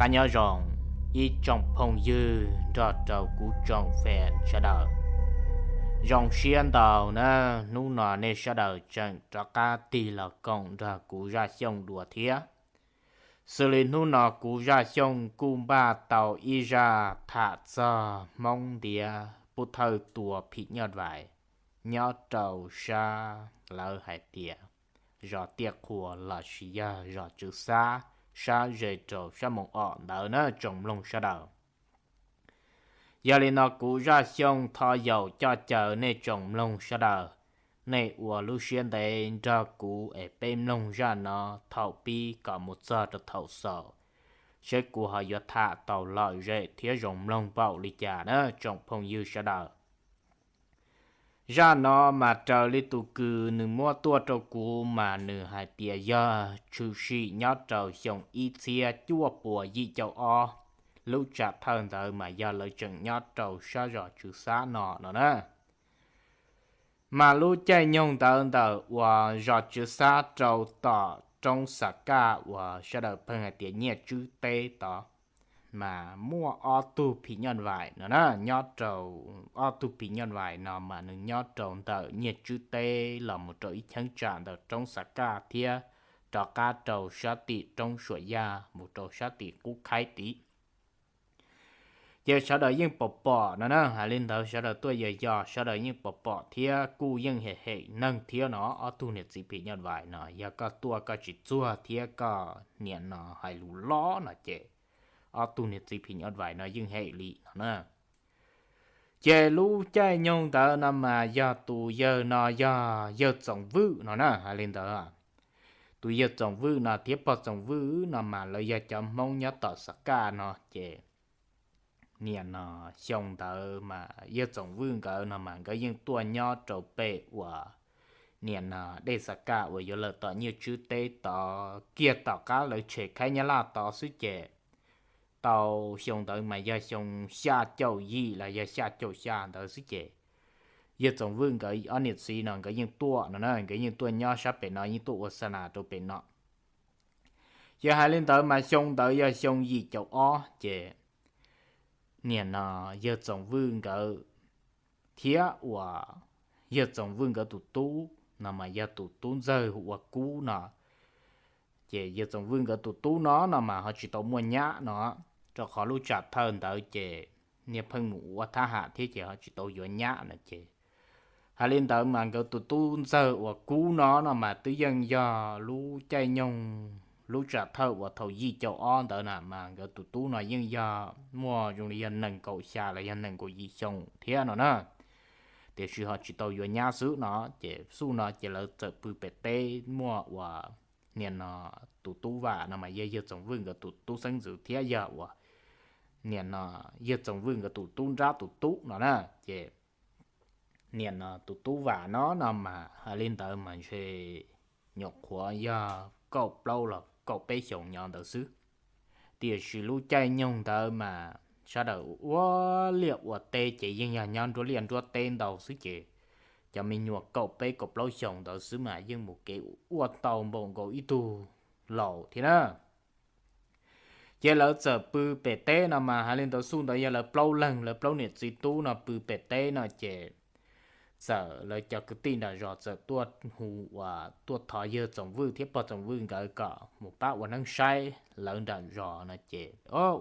Qab nyob zoo ib tsoom phooj ywg nrog rau kuv tsoom fans sawv daws. Zoo siab ntau na, hnub no nej sawv daws tseem rov qab tig los koom nrog kuv Zaj Xyooj dua thiab. Xws li hnub no kuv Zaj Xyooj kuj npaj tau ib zaj tham txog Hmoob ntiav Pub Thawj tua phim nyuj vais nyob rau sab lawv hais tias zos Tiaj Qhua los sis yog zos Tswv Xab, sab ze rau sab moos os ntawd na tsoom mloog sawv daws. Yog li no kuv Zaj Xyooj thov yaum coj caw nej tsoom mloog sawv daws, nej ua lub siab ntev nrog kuv es peb mloog zaj no thaum pib kom mus txog rau thaum xaus, seb kuv ho yuav tham tau lom zem thiab zoo mloog npaum li cas na tsoom phooj ywg sawv daws. Zaj no mas raws li tus kws nws muab tuaj rau kuv mas nws hais tias yog tshwm sim nyob rau xyoo ib txhiab cuaj puas yim caum ob, lub tsam thawj ntawd mas yog lawv tseem nyob rau sab zos Tswv Xab no no na. Mas lub caij nyoog ntawd ntawm uas zos Tswv Xab rau tom roob Xav Kaj uas sawv daws pheej hais tias Nyiaj Tswb teb tod, mas muaj ob tug phim nyuj vais no na, nyob rau, ob tug phim nyuj vais no mas nws nyob rau ntawm Nyiaj Tswb teb los mus rau ib cheeb tsam ntawm roob Xav Kaj thiab rov qab rau sab tim roob Suam Yaj mus rau sab tim Qub Khaib tid. Ces sawv daws yeej pom pom no na, hais li ntawd sawv daws tuaj yos yos sawv daws yeej pom pom thiab kuj yeej hem hem neeg thiab no, ob tug niam txiv phim nyuj vais no yog koj tuaj koj tsis txuag thiab koj niam no hais lus lob no ces ob tug niam txiv phim nyuj vais no yeej hem li no na. Ces lub caij nyoog ntawd no mas yog tus yawg no yog yawg Txoov Vwj no na, hais li ntawd. Tus yawg Txoov Vwj no thiab pog Txoov Vwj no mas lawv yog cov Hmoob nyob tom Xav Kaj no ces niam no xyoo ntawd mas yawg Txoov Vwj nkawd no mas nkawd yeej tuaj nyob rau pem uas niam no dej Xav Kaj uas yuav lawm tom Nyiaj Tswb teb tod kiag tom qab lawv tshem Khaib Nyab Laj tod xwb ces tau xyoo ntawd mas yog xyoo xya caum yim los yog xya caum xya ntawd xwb ces yawg Txoov Vwj nkawd ob niam txiv no nkawd yeej tuaj no na, nkawd yeej tuaj nyob sab pem no yeej tuaj ua xa nas rau pem no. Ces hais li ntawd mas xyoo ntawd yog xyoo yim caum ob ces niam no yawg Txoov Vwj nkawd thiab uas yawg Txoov Vwj nkawd tus tub no mas yog tus tub ntxawg hu ua Kub no. Ces yawg Txoov Vwj nkawd tus tub no no mas ho tsis tau muaj nyab no, rau qhov lub tsam thawj ntawd ces niag pheej mus ua thab ham thiab ces ho tsis tau yuav nyab no ces hais li ntawd mas nkawd tus tub ntxawg uas Kub no no mas twb yeej yog lub caij nyoog lub tsam thawj uas thaum yim caum ob ntawd na mas nkawd tus tub no yeej yog muaj zoo li yog nees nkaum xya los yog nees nkaum yim xyoo thiab no na. Tiam sis ho tsis tau yuav nyab xwb no ces xub no ces lawv txawm pw pem teb muaj uas niam no tus tub Vam no mas yog yawg Txoov Vwj nkawd tus tub xeeb ntxwv thiab yog uas niam no yawg Txoov Vwj nkawd tus tub nrab tus tub no na. Ces niam no tus tub Vam no no mas hais li ntawd mas ntshe nyuam qhuav yog kaum plaub los kaum peb xyoos nyob ntawd xwb. Tiam sis lub caij nyoog ntawd mas sawv daws ua liaj ua teb ces yeej yog nyob nruab liaj nruab teb ntau xwb ces cov me nyuam kaum peb kaum plaub xyoos ntawd xwb mas yeej mus kev ua tau npaum nkaus ib tug laus thiab na. Ces lawv txawm pw pem teb no mas hais li ntawd xub ntawd yog lawv plaub leeg, lawv plaub niam txiv tub no pw pem teb no ces txawm lawv cov kwv tij nram zos txawm tuaj hu uas tuaj thov yawg Txoov Vwj thiab pog Txoov Vwj nkawd kom mus pab ua neeb saib lawv nram zos no ces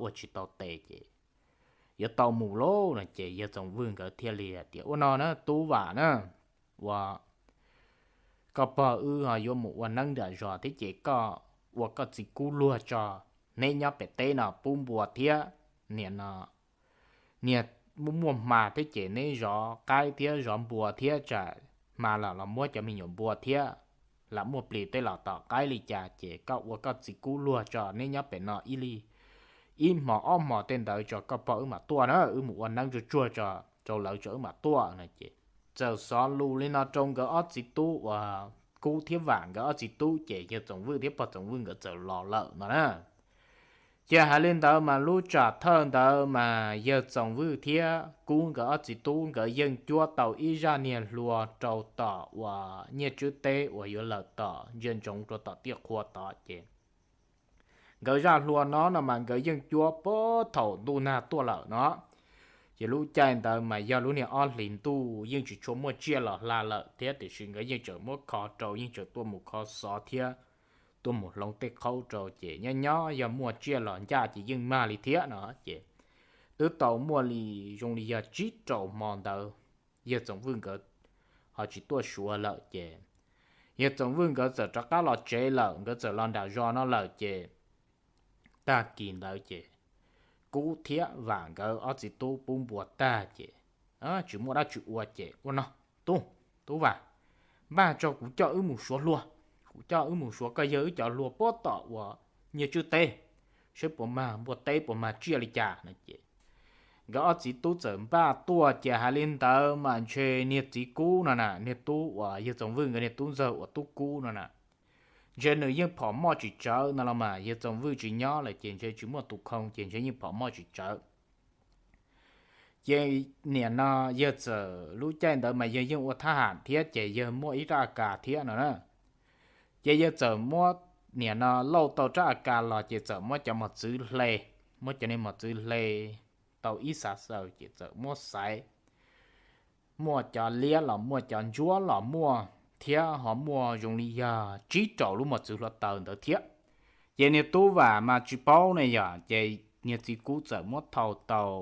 ua tsis tau tes ces yuav tau mus lauj no ces yawg Txoov Vwj nkawd thiaj li hais tias ua no na tub Vam na, ua koj pog wb ho yuav mus ua neeb nram zos thiab ces koj ua koj txiv kub luag tso, neb nyob pem teb no pub npua thiab niam no niag muaj muaj hma thiab ces neb zov qaib thiab zov npua thiab tsam hma los los muab cov me nyuam npua thiab lam muaj plis tej los tom qaib li cas ces koj ua koj txiv kub luag tso neb nyob pem no ib li ib hmos ob hmos tej ntawd tso koj pog wb mam tuaj na, wb mus ua neeb tsuag tsuag tso rau lawv tso wb mam tuaj no ces txawm xov lus li no rau nkawd ob txiv tub uas Kub thiab Vam nkawd ob txiv tub ces yawg Txoov Vwj thiab pog Txoov Vwj nkawd txawm los lawm no na. Ces hais li ntawd mas lub tsam thawj ntawd mas yawg Txoov Vwj thiab Kub nkawd ob txiv tub nkawd yeej cuab tau ib zaj niag hlua rau tom uas Nyiaj Tswb teb uas yuav lawm tom ntsia ntsoov rau tom Tiaj Qhua tod ces nkawd zaj hlua no no mas nkawd yeej cuab puag thaum ntuj nag tuaj lawm no. Ces lub caij ntawd mas yog lub niag ob hlis ntuj yeej tsis tshua muaj tsiaj los hla lawm thiab, tiam sis nkawd yeej tseem muab kho rau, yeej tseem tuaj mus kho xov thiab tuaj mus hloov tej qhaub rau, ces nyob nyob yog muaj tsiaj los ncaj ces yeej mag li thiab no. Ces twb tau muaj li zoo li yog tsib rau hmo ntawd, yawg Txoov Vwj nkawd ho tsis tuaj Suav lawm ces yawg Txoov Vwj nkawd txawm rov qab los tsev lawm, nkawd txawm los nram zos no lawm ces tag kis ntawd ces Kub thiab Vam nkawd ob txiv tub pub npua tag ces tsis muaj dab tsi ua ces ua no, Tub, Tub Vam, npaj tso kuv coj wb mus Suav hlua, kuv coj wb mus Suav koj yawg wb cov hlua puag tom uas nyiaj tswb teb, saib puas mag npua teb puas mag tsiaj li cas no ces nkawd ob txiv tub txawm npaj tuaj ces hais li ntawd mas ntshe niag txiv Kub no na, niag tub uas yawg Txoov Vwj nkawd niag tub ntxawg uas Tub Kub no na, ntshe nws yeej phom moj tsis tsawv no los mas yawg Txoov Vwj tsis nyob lawm ces ntshe tsis muaj tus khoo ces ntshe yeej phom moj tsis tsawv. Ces niam no yawg txawm lub caij ntawd mas yawg yeej ua thab ham thiab ces yawg muaj ib rab A kas thiab no na. Ces yawg txawm muab, niam no lauj tau rab A kas los ces txawm muab cov mos txwv hle, muab cov niag mos txwv hle tau ib xav xaws ces txawm muab xaiv, muaj cov liab los muaj, cov ntsuab los muaj, thiab ho muaj zoo li yog tsib rau lub mos txwv hluav taws ntawd thiab. Ces niag Tub Vam mas tsis paub ne yom, ces niag txiv Kub txawm muab thau tau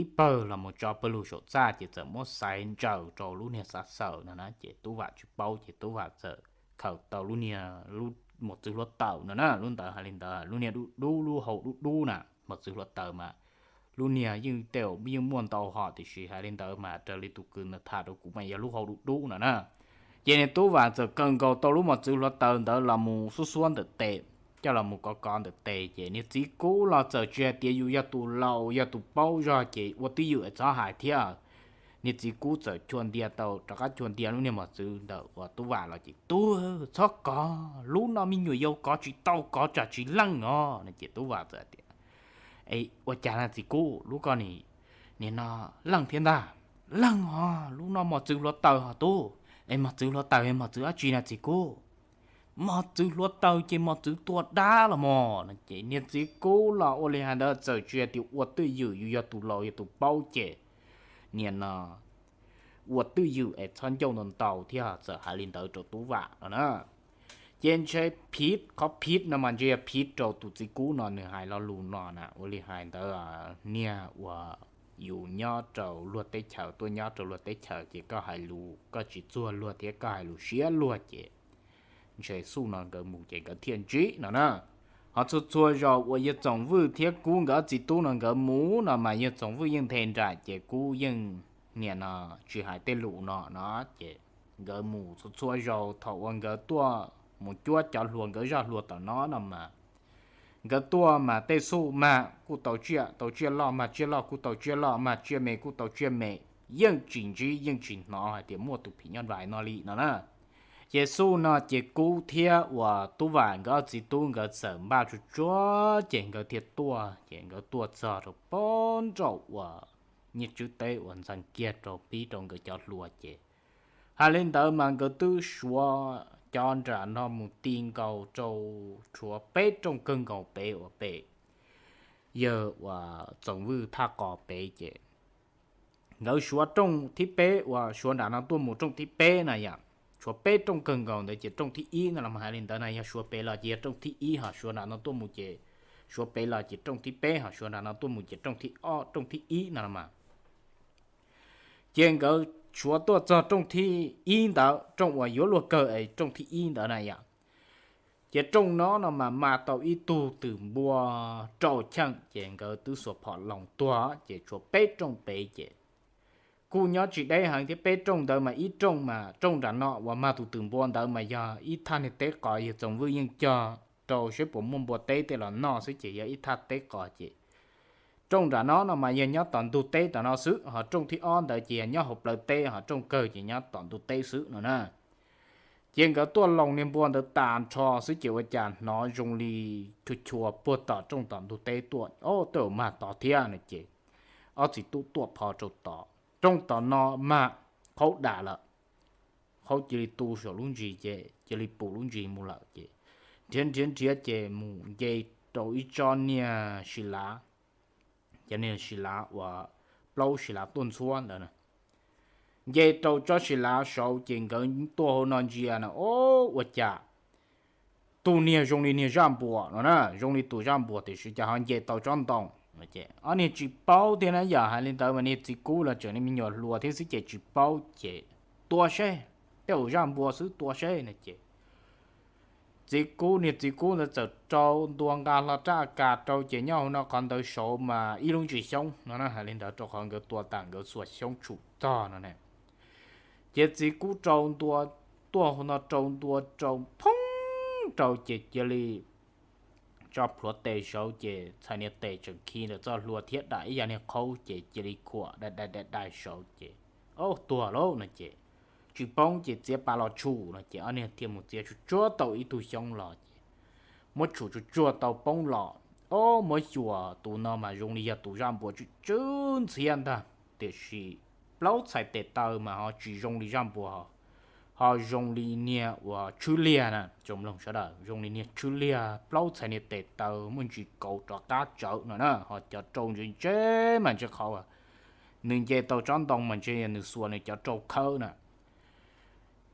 ib pawg los mus tso pawg lug saum txaj ces txawm muab xaiv ntsaws rau lub niag xav xaws no na, ces Tub Vam tsis paub ces Tub Vam txawm khaws tau lub niag, lub mos txwv hluav taws no na, lub ntawd hais li ntawd lub niag dub dub, lub hau dub dub na, mos txwv hluav taws mas lub niag yeej tej yeej muaj ntau hom tiam sis hais li ntawd mas raws li tus kws ntawd tham rau kuv mas yog lub hau dub dub no na. Ces niag Tub Vam txawm khaws nkaus tau lub mos txwv hluav taws ntawd los mus xuab xuab ntawm tes, coj los mus kov kov ntawm tes ces niag txiv Kub los txawm tsis hais tias yus yog tus laus yog tus paub zog ces ua twj ywm es txhob hais thiab. Niag txiv Kub txawm chua ntia tau, rov qab chua ntia lub niag mos txwv ntawm uas Tub Vam los ces, Tub, txhob kov, lub no me nyuam yaus kov tsis tau, kov tsam tsis leej os no ces Tub Vam txawm tias, Ua cas na txiv Kub, lub ko nim no leej thiab ntag? Leej os, lub no mos txwv hluav taws hos Tub. Es mos txwv hluav taws, mos txwv dab tsi na txiv Kub? Mos txwv hluav taws ces mos txwv tua dab los mos no ces niag txiv Kub los ua li hais ntawd txawm tsis hais tias ua twj ywm, yus yog tus laus yog tus paub ces niag no ua twj ywm es txhob ncauj ntau ntau thiab txawm hais li ntawd rau Tub Vam no na. Ces ntshe phiv, qhov phiv no mas ntshe yog phiv rau tus txiv Kub no nws hais lo lus no na, ua li hais ntawd, niag uas yus nyob rau luag teb chaws tuaj nyob rau luag teb chaws ces koj hais lus koj tsis txuag luag thiab koj hais lus siab luag ces ntshe xuj no nkawd mus ces nkawd thiaj ntsib no na. Ho txhua txhua zaus uas yawg Txoov Vwj thiab Kub nkawd ob txiv tub no nkawd mus no mas yawg Txoov Vwj yeej nthe nraim ces Kub yeej niam no tsis hais tej lus no no ces nkawd mus txhua txhua zaus thaum uas nkawd tuaj mus cuab cov hluas nkawd zaj hlua tom no no mas nkawd tuaj mas tej xuj mag kuj tau tsiaj, tau tsiaj loj mag tsiaj loj, kuj tau tsiaj loj mag tsiaj me, kuj tau tsiaj me, yeej tsis ntsib yeej tsis hnov hais tias muaj tus phim nyuj vais no li no na. Ces xuj no ces Kub thiab uas Tub Vam nkawd ob txiv tub nkawd txawm npaj tsuag tsuag ces nkawd thiaj tuaj, ces nkawd tuaj txog rau pob nraum uas nyiaj tswb teb uas ntxeev kiag rau pib rau nkawd cov hluas ces hais li ntawd mas nkawd twb suav cov nram no mus ti nkaus rau, tshuav peb rooj kawg nkaus pem uas pem yawg uas Txoov Vwj thaj qos pem ces nkawd suav rooj thib peb uas suav nram no tuaj mus rooj thib peb na yom. Tshuav peb rooj kawg nkaus ntawd ces rooj thib ib no los hais li ntawd na, yog suav pem los ces yog rooj thib ib, ho suav nram no tuaj mus ces, suav pem los ces rooj thib peb, ho suav nram no tuaj mus ces rooj thib ob, rooj thib ib no los mas. Ces nkawd suav tuaj txog rooj thib ib ntawd, rooj uas yuav luag kawg es rooj thib ib ntawd na yom. Ces rooj no no mas mag tau ib tug twm npua rau cheej ces nkawd twb xuas phom loos tuag ces tshuav peb rooj pem ces kuj nyob tsis deb heev thiab. Peb rooj ntawd mas ib rooj mas rooj nram no uas mag tus twm npua ntawd mas yog ib thaj niag teb qos yawg Txoov Vwj yeej cog rau saib puas muaj npua teb tej los noj xwb ces yog ib thaj teb qos ces rooj nram no no mas yog nyob tom ntug teb tom no xwb, ho rooj thib ob ntawd ces yog nyob hauv plawv teb, ho rooj kawg ces nyob tom ntug teb xwb no na. Ces nkawd tuaj loos niag npua ntawd tas nrho xwb ces ua cas hnov zoo li chua chua puag tom rooj tom ntug teb tuaj, o, tej zaum mag tod thiab no ces ob txiv tub tuaj pho rau tod, rooj tom no mag qhaub dam lawm, qhaub cia li tu saum lub ntsis ces cia li pum lub ntsis mus lawm ces nrhiav nrhiav nrhiav ces mus nce rau ib tsob niag si lav, cov niag si lav uas plaub si lav tuaj ntxhuab ntawd na. Nce rau tsob si lav saud ces nkawd tuaj hauv no ntsia na, o, ua cas tus niag zoo li niag zaj npuas no na, zoo li tus zaj npuas tiam sis cas ho nce tau tsob ntoo. Ob niag tsis paub thiab na, yog hais li ntawd mas niag txiv kub los tseem niag me nyuam hluas thiab xwb ces tsis paub ces tua seb, tej zaum zaj npuas xwb, tua seb no ces txiv kub, niag txiv kub ntawd txawm rau ntua nqa hlo rab a kas rau ces nyob hauv no qhov ntawd saud mas ib lub ntsis xyoob no na, hais li ntawd rau qhov nkawd tua tas nkawd xuas xyoob tshum tog no ne. Ces txiv kub rau ntua, tuaj hauv no rau ntua rau phoob rau ces cia li tso plhuav tes saud ces txhais niag tes tseem khi ntawm txoj hlua thiab dam ib yam niag qhaub ces cia li khuam dai dai dai dai saud ces, o, tuag lauj no ces tsis poob ces txiav pas los tshum no ces ob niag thiaj mus txiav tsuag tsuag tau ib tug xyoob los ces muab tshum tsuag tsuag tau poob los, o, muab xyuas tus no mas zoo li yog tus zaj npuas tsw tsw ntxhiab ntag, tiam sis plaub txhais tes taw mas ho tsis zoo li zaj npuas, ho zoo li niag uas tshwb liag na, tsoom mloog sawv daws, zoo li niag tshwb liag plaub txhais niag tes taw muaj ntsis kauv rov qab tsawv no na, ho cov rau ntse ntse mas ntse qhov nws nce tau tsob ntoo mas ntshe nws xuas nws cov rau khawb na.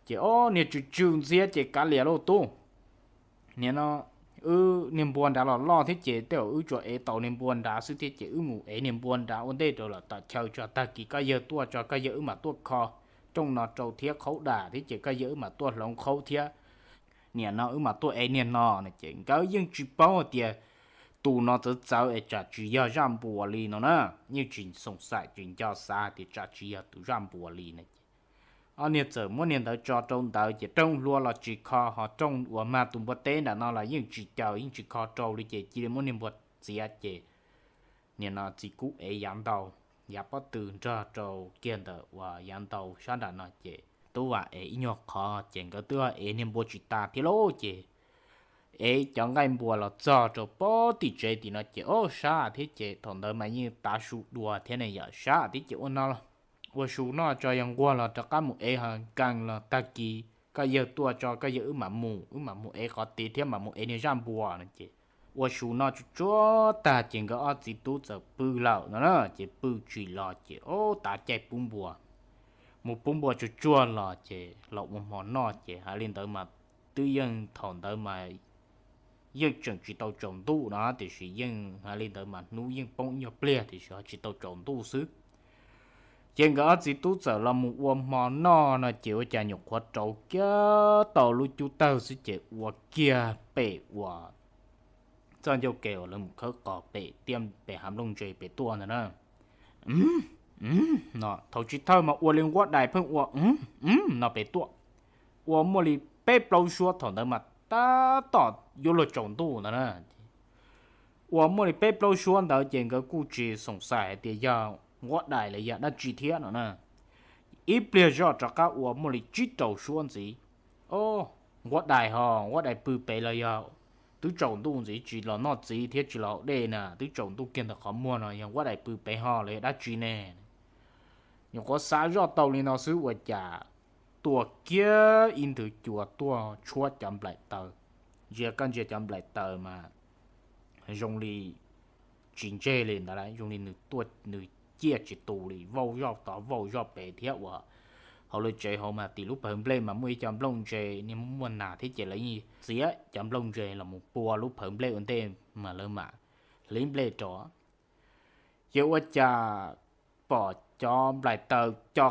Ces o, niag tsw tsw ntxhiab ces kav liam lauj tub, niag no, wb niag npua nrad los loj thiab ces tej zaum wb tsuas ev tau niag npua nrad xwb thiab ces wb mus ev niag npua nrad ua ntej rau lawm tom chaw tso, tag kis koj yawg tuaj tso koj yawg wb mam tuaj kho rooj no rau thiab qhaub dam thiab ces koj yawg wb mam tuaj hloov qhaub thiab, niam no wb mam tuaj ev niag no no ces nkawd yeej tsis paub hais tias tus no txawv txawv es tsam tsis yog zaj npuas li no na, yeej tsis xoom xaim tsis nco xav tias tsam tsis yog tus zaj npuas li no ces ob niag txawm muab niag ntawd tso rau ntawd ces rooj hlua los tsis kho, ho rooj uas mag tus npua teb nram no los yeej tsis caws yeej tsis kho rau li ces cia li muab niag npua txiav ces niag no txiv kub ev yav ntau, yav pob tw nrog rau kiag ntawm uas yav ntau sab nram no ces tub vam ev ib nyuag qhov ces nkawd twb ev niag npua tsis tas thiab lauj ces ev cov nqaij npua los txog rau pob tim tsev tim no ces o, sab thiab ces thaum ntawd mas yeej tav su dua thiab ne, yam sab thiab ces ua no los ua su noj tso yog nquag los rov qab mus ev ho nkees los tag kis koj yawg tuaj tso koj yawg wb mam mus, wb mam mus ev qhov tid thiab mam mus ev niag zaj npua no ces ua su noj tsuag tsuag tag ces nkawd ob txiv tub txawm pw lawm no na ces pw tsis los ces o, tav caij pub npua, mus pub npua tsuag tsuag los ces los ua hmo noj ces hais li ntawd mas twb yeej thaum ntawd mas yeej tseem tsis tau tsaus ntuj no tiam sis yeej hais li ntawd mas hnub yeej poob ib nyuag pliag tiam sis ho tsis tau tsaus ntuj xwb. Ces nkawd ob txiv tub txawm los mus ua hmo noj no ces ua cas nyuam qhuav rauv kiag tau lub cub tawg xwb ces ua kiag pem uas txoj ncauj ke uas lawv mus khawb qos pem tiaj pem hav nplooj ntse pem tuaj ntag na. No thaum chiv thawj mas ua li nquab dais pheej ua no pem tuaj, ua muaj li peb plaub suab thaum ntawd mas tab tom yuav luag tsaus ntuj ntawd na. Ua muaj li peb plaub suab ntawd ces nkawd kuj tsis xoom xaim hais tias yog nquab dais los yog dab tsi thiab no na. Ib pliag zoj rov qab ua muaj li tsib rau suab ntxiv. O, nquab dais ho, nquab dais pw pem los yog twb tsaus ntuj ntxiv tsis los noj txiv thiab tsis los haus dej na, twb tsaus ntuj kiag ntawm qhov muag no yog nquab dais pw pem ho los yog dab tsi ne? Nyuam qhuav xav zoj tau li no xwb ua cas tua kiag ib nthwv cua tuaj tshuab cov nplaim taws. Ntsia koj ntsia cov nplaim taws mas zoo li tsis ntseg li ntawd lauj, zoo li nws tuaj nws ciaj tsis tu li, vau zoj tod vau zoj pem thiab uas hauv lawv tsev hauv mas tim lub pawg nplej mas muaj ib co nplooj ntse, niag muaj nas thiab ces lawv yeej txiav cov nplooj ntse los mus pua lub pawg nplej ua ntej mas lawv mam hliv nplej rau. Ces ua cas pom cov nplaim taws co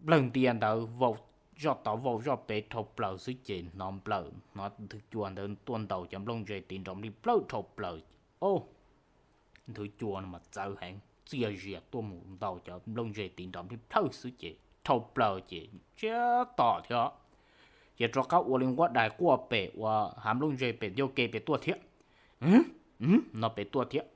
nplawg ntia ntawd vau zoj tod vau zoj pem dhau plaws xwb ces hnov nplawm, hnov nthwv cua ntawd tuaj ntaus cov nplooj ntse tiv nrov nplij plawj dhau plaws. O, nthwv cua no mas txawv heev, txiaj zias tuaj mus ntaus cov nplooj ntse tiv nrov nplij plawj xwb ces dhau plaws ces tsiab tom thiab. Ces rov qab ua li nquab dais quaj pem uas hav nplooj ntse pem ncauj ke pem tuaj thiab. No pem tuaj thiab.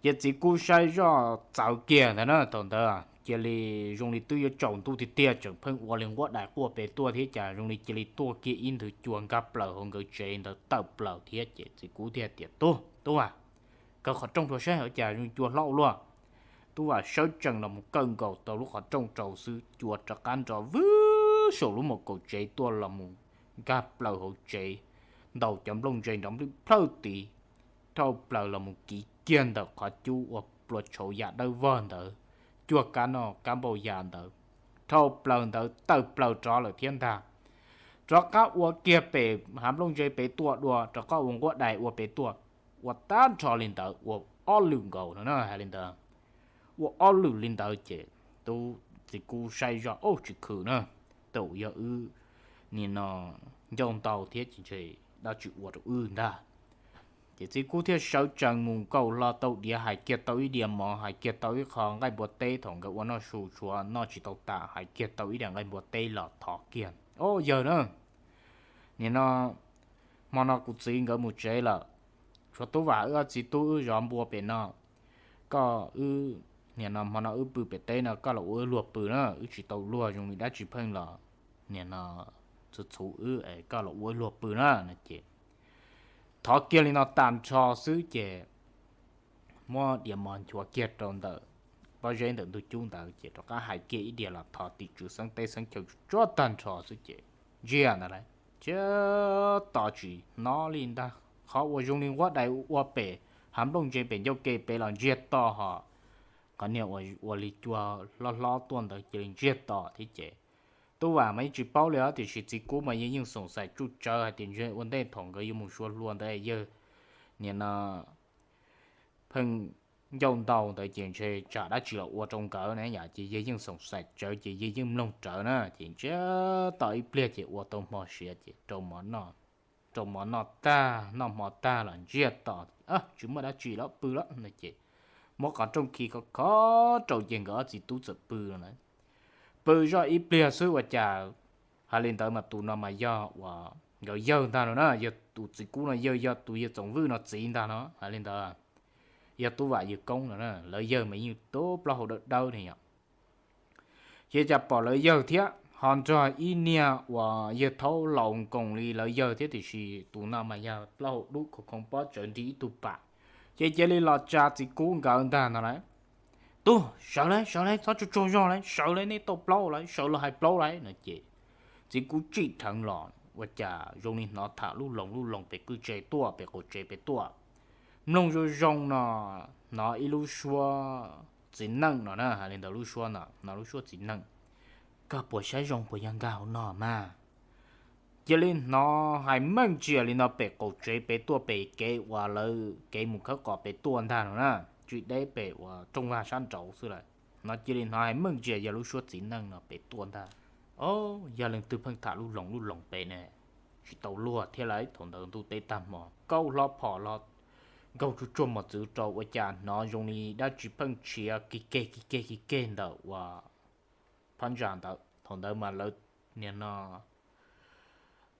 Ces txiv kub saib zoj txawv kiag ntawd na, thaum ntawd cia li zoo li twb yuav tsaus ntuj tiag tiag tseem pheej ua li nquab dais quaj pem tuaj thiab cas zoo li cia li tuaj kiag ib nthwv cua nkag plaws hauv nkawd tsev ntawd tawm plaws thiab ces txiv kub thiaj tias, Tub, tub a, kaw qhov rooj rau saib hauv cas zoo cua hlob ua luaj. Tub vam sawv tsees los mus kaw nkaus tau lub qhov rooj rau xwb cua rov qab nrov vwb saum lub mos kaum tsev tuaj los mus nkag plaws hauv tsev, ntaus cov nplooj ntse nrov nplij plawj tid. dhau plaws los mus kiv kiag ntawm qhov cub ua plua tshauv yam dawb vog ntawd, cuag kab noj kab npau yas ntawd, dhau plaws ntawd tawm plaws rov lawm thiab ntag. Rov qab ua kiag pem hav nplooj ntse pem tuaj dua, rov qab ua nquab dais ua pem tuaj, ua tag nrho li ntawd ua ob lwm nkaus no na, hais li ntawd. Ua ob lwm li ntawd ces tub txiv kub saib zoj, ub, tsis khwm na, tau yog wb nim no ncauj ntau thiab ces ntshe dab tsi ua rau wb ntag. Ces txiv kub thiaj sawv tsees mus nkaum hlo tau diav, hais kiag tau ib diav mov, hais kiag tau ib qho nqaij npua teb, thaum nkawd ua noj su tshuav noj tsis tau tas, hais kiag tau ib diav nqaij npua teb los thov kiag, Au yawg na, nim no hmo no kuv txiv nkawd mus tsev lawm, tshuav Tub Vam wb ob txiv tub wb zov npua pem no, koj wb, nim no hmo no wb pw pem teb no, koj los ua wb luag pw na, wb tsis tau luag zoo li dab tsi pheej los nim no txhuv txhuv wb es koj los ua wb luag pw na no ces thov kiag li no tag nrho xwb ces muab diav mov nchuav kiag rau ntawm pob zeb ntawm ntug cub ntawd ces rov qab hais kiag ib diav los thov tim tswv xeeb teb xeeb chaw tsuag tag nrho xwb ces ntsiag ntag lauj, ntsiag to tsis hnov li ntag. Qhov uas zoo li nquab dais ua pem hav nplooj ntse pem ncauj ke pem los ntsiag to hos qhov niag ua li cua hlob hlob tuaj ntawd cia li ntsiag to thiab ces Tub Vam mas yeej tsis paub li os, tiam sis txiv kub mas yawg yeej xoom xaim tsuj tsawv hais tias ntshe ua ntej thaum nkawd yuav mus xyuas hlua ntawd yawg nim no pheej ncauj ntau ntawd ces ntshe tsam dab tsi los ua rau nkawd na yom, ces yawg yeej xoom xaim tsawv ces yawg yeej mloog rawv na ces ntsiag to ib pliag ces ua tau hmo siav ces rau mov noj tag noj hmo tag los ntsiag to, tsis muaj dab tsi los pw lawm no ces muab qhov rooj khi khov khov rau ces nkawd ob txiv tub txawm pw no na. Pw zoj ib pliag xwb ua cas hais li ntawd mas tus no mas yog uas nkawd yawg ntag no na, yog tus txiv kub no yawg, yog tus yawg Txoov Vwj no txiv ntag no, hais li ntawd yog Tub Vam yawg koob no na, lawv yawg mas yeej tub plaub hau dawb dawb ne yom. Ces cas pom lawv yawg thiab ho nrog ib niag uas yawg thaub laus nkoos li lawv yawg thiab tiam sis tus no mas yog plaub hau dub khov khoo pob tsawv nrig ib tug pam. Ces cia li los tsa txiv kub nkawd ntag no lauj, Tub, sawv lauj, sawv lauj, txhob tsuag tsuag zog lauj, sawv lauj, nej tau plaub lauj, sawv los hais plaub lauj no ces txiv kub tsim dheev los ua cas zoo li hnov tham lub loos lub loos pem qwj tsev tuaj, pem qaum tsev pem tuaj, mloog zoo zoo no hnov ib lub suab txiv neej no na, hais li ntawd lub suab no hnov lub suab txiv neej, Koj puas saib zoo puas yog nkag hauv no mas? Cia li hnov hais meej ntsia li no pem qaum tsev pem tuaj, pem kev uas lawv kev mus khawb qos pem tuaj ntag no na, tsis deb pem uas rooj vag sab nraud xwb lawm. No cia li hnov hais meej ntsia yog lub suab txiv neej no pem tuaj ntag. O, yog leej twg pheej tham lub loos lub loos pem ne, tsis tau luag thiab lauj. Thaum ntawd ntuj teb tag hmo kaub hlob phom los nkaug tsuag tsuag mos txwv rau ua cas hnov zoo li dab tsi pheej tshiav kig keg kig keg kig keg ntawm uas phab ntsa ntawd. Thaum ntawd mas lawv, nim no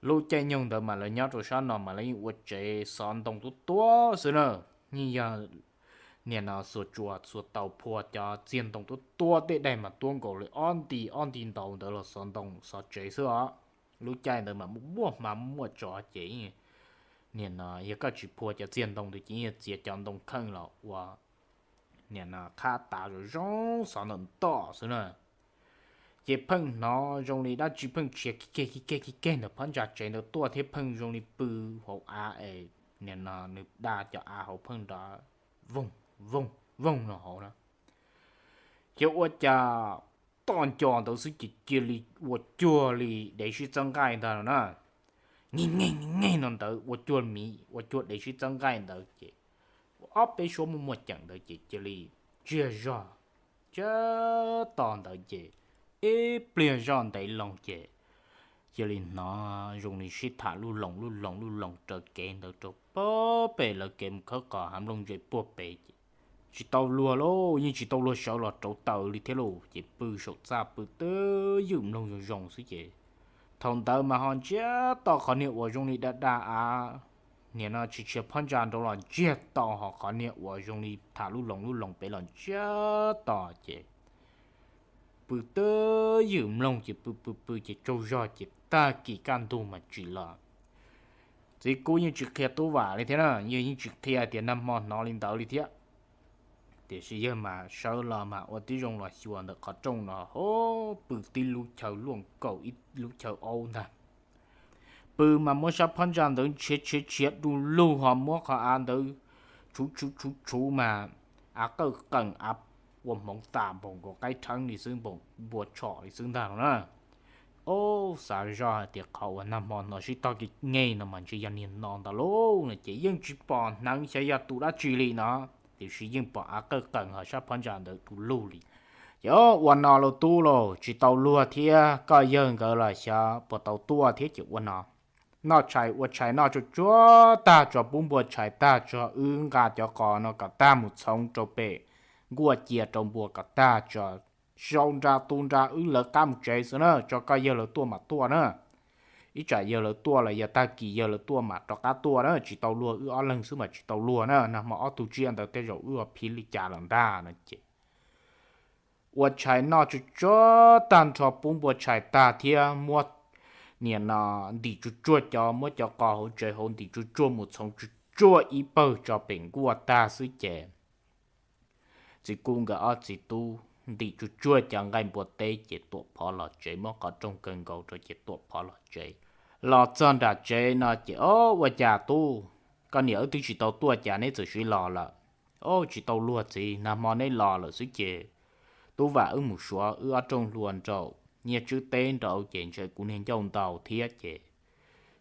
lub caij nyoog ntawd mas lawv nyob rau sab no mas lawv yeej ua tsev xov ntoo tuab tuab xwb na. Yeej yog nim no xuas tsuas xuas taus phua cov txiag ntoo tuab tuab, tej daim mas tuab nkaus li ob nti ob nti ntau ntawd los xov ntoo xov tsev xwb os. Lub caij ntawd mas muaj hma muaj tsov ces nim no yog koj tsis phua cov txiag ntoo ntawd ces yeej txiav cov ntoo kheej los ua nim no qhab tav zoo zoo xov ntawm ntoj xwb na. Ces pheej hnov zoo li dab tsi pheej tshiav kig keg kig keg kig keg ntawm phab ntsa tsev ntawd tuaj thiab pheej zoo li pw hauv av es nim no nws da cov av hauv pheej nrov voog voog voog no hauv na. Ces ua cas toj nco ntawd xwb ces cia li ua cuag li dev sib txawb nqaij ntag no na. Nge nge nge no ntawd ua cuag miv ua cuag dev sib txawb nqaij ntawd ces ua ob peb suab muaj muaj ceem ntawd ces cia li ntsiag zog. Ntsiag to ntawd ces ib pliag zoj ntev loo ces cia li hnov zoo li sib tham lub loos lub loos lub loos raws kev ntawd rau pem lawv kev mus khawb qos hav nplooj ntse puag pem ces tsis tau luag lauj, yeej tsis tau luag sawv los rauv taws li thiab lauj. Ces pw saum txaj pw twb ywm mloog zoo zoo xwb ces thaum ntawd mas ho ntsiag to qhov niag uas zoo li da da av, nim no tsis tshiav phab ntsa nraud los ntsiag to, ho qhov niag uas zoo li tham lub loos lub loos pem los ntsiag to ces pw twb ywm mloog ces pw pw pw ces tsaug zog ces tag kis kaj ntug mas tsim los. Txiv kub yeej tsis qhia Tub Vam li thiab na, yawg yeej tsis qhia tias nag hmo hnov li ntawd li thiab. Tiam sis yawg mas sawv los mas ua tib zoo los xyuas ntawm qhov rooj no, ho pw tib lub chaw luaj nkaus ib lub chaw aub ntag. Pw mas muab sab phab ntsa ntawd ntshiav tshiav tshiav du lug, ho muab qhov av ntawd tshuv tshuv tshuv tshuv mas av qawj qees av ua hmoov tas npaum nkaus qaib rheeb li xwb, npaum npua tshom li xwb ntag no na. Ob, xav zoj hais tias qhov uas nag hmo hnov sib tog kev nyeg no mas ntshe yog niag no ntag lauj no ces yeej tsis pom hneev xyov yog tus dab tsi li no, tiam sis yeej pom av qawj qees ho sab phab ntsa ntawd du lug li. Ces ua no lauj tub lauj, tsis tau luag thiab koj yawg nkawd los xyov puas tau tuaj thiab ces ua no, noj tshais ua tshais noj tsuag tsuag tag tso pub npua tshais tag tso wb nqa cov qos no kom tag mus txhoov rau pem nkuaj cia rau npua kom tag tso, sau nra tu nra wb lawv qab mus tsev xwb na, tso koj yawg lawv tuaj mam tuaj na. Ib tsam yawg lawv tuaj los yog tag kis yawg lawv tuaj mam rov qab tuaj na, tsis tau luag wb ob leeg xwb mas tsis tau luag na, nag hmo ob tug tsiaj ntawd tej zaum wb ua phiv li cas lawm ntag no ces ua tshais noj tsuag tsuag tag nrho pub npua tshais tag thiab muab niam no ntim tsuag tsuag cov, muab cov qos hauv tsev hauv ntim tsuag tsuag mus txhoov tsuag tsuag ib pawg tso pem nkuaj tag xwb ces txiv kuj nkawd ob txiv tub ntim tsuag tsuag cov nqaij npua teb ces tuam phov los tsev, muab qhov rooj kaw nkaus rau ces tuam phov los tsev. Los txog nram tsev no ces, Ob, ua cas tub, koj niam wb twb tsis tau tuaj cas neb txawm siv los lawm? Ob, tsis tau luag txiv, nag hmo neb los lawm xwb ces tub vam wb mus suav wb ob rooj hlua nraum Nyiaj Tswb teb nraud ces ntshe kuv niag ncauj ntaus thiab ces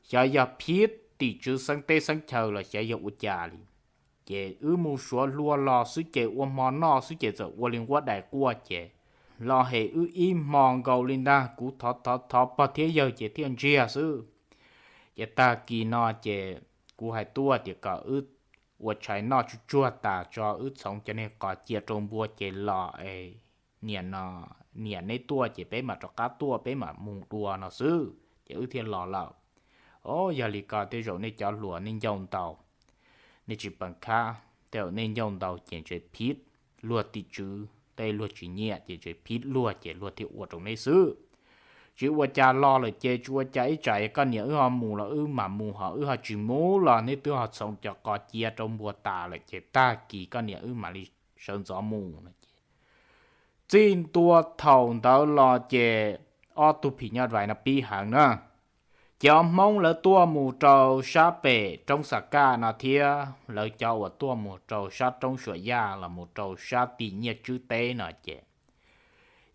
xyov yog phiv tim tswv xeeb teb xeeb chaw los xyov yog ua cas li. Ces wb mus suav hlua los xwb ces ua hmo noj xwb ces txawm ua li nquab dais quaj ces los hem wb ib hmo nkaus li ntag, kuv thov thov thov pog thiab yawg ces thiaj ntsiag xwb. Ces tag kis no ces kuv hais tuaj tias kom wb ua tshais noj tsuag tsuag tas tso wb txhoov cov niag qos cia rau npua ces los es niam no, niam neb tuaj ces peb mam rov qab tuaj peb mam mus dua no xwb ces wb thiaj los lawm. Ob, yog li ko tej zaum nej cov hluas nej ncauj ntaus, nej tsis peem khab, tej zaum nej ncauj ntaus ces ntshe phiv luag tim tswv tej, luag tsis nyiam ces ntshe phiv luag ces luag thiaj ua rau neb xwb. Tsis ua cas los lawm ces tsis ua cas, ib tsam koj niam wb ho mus los wb mam mus, ho wb ho tsis mus los neb twb ho txhoov cov qos cia rau npua tas lawm ces tag kis koj niam wb mam li sawv ntxov mus no ces txij ntua thaum ntawd los ces ob tug phim nyuj vais no pib heev na. Cov Hmoob lawv tuaj mus rau sab pem roob Xa Kaj no thiab lawv cov uas tuaj mus rau sab roob Suam Yaj los mus rau sab tim Nyiaj Tswb teb no ces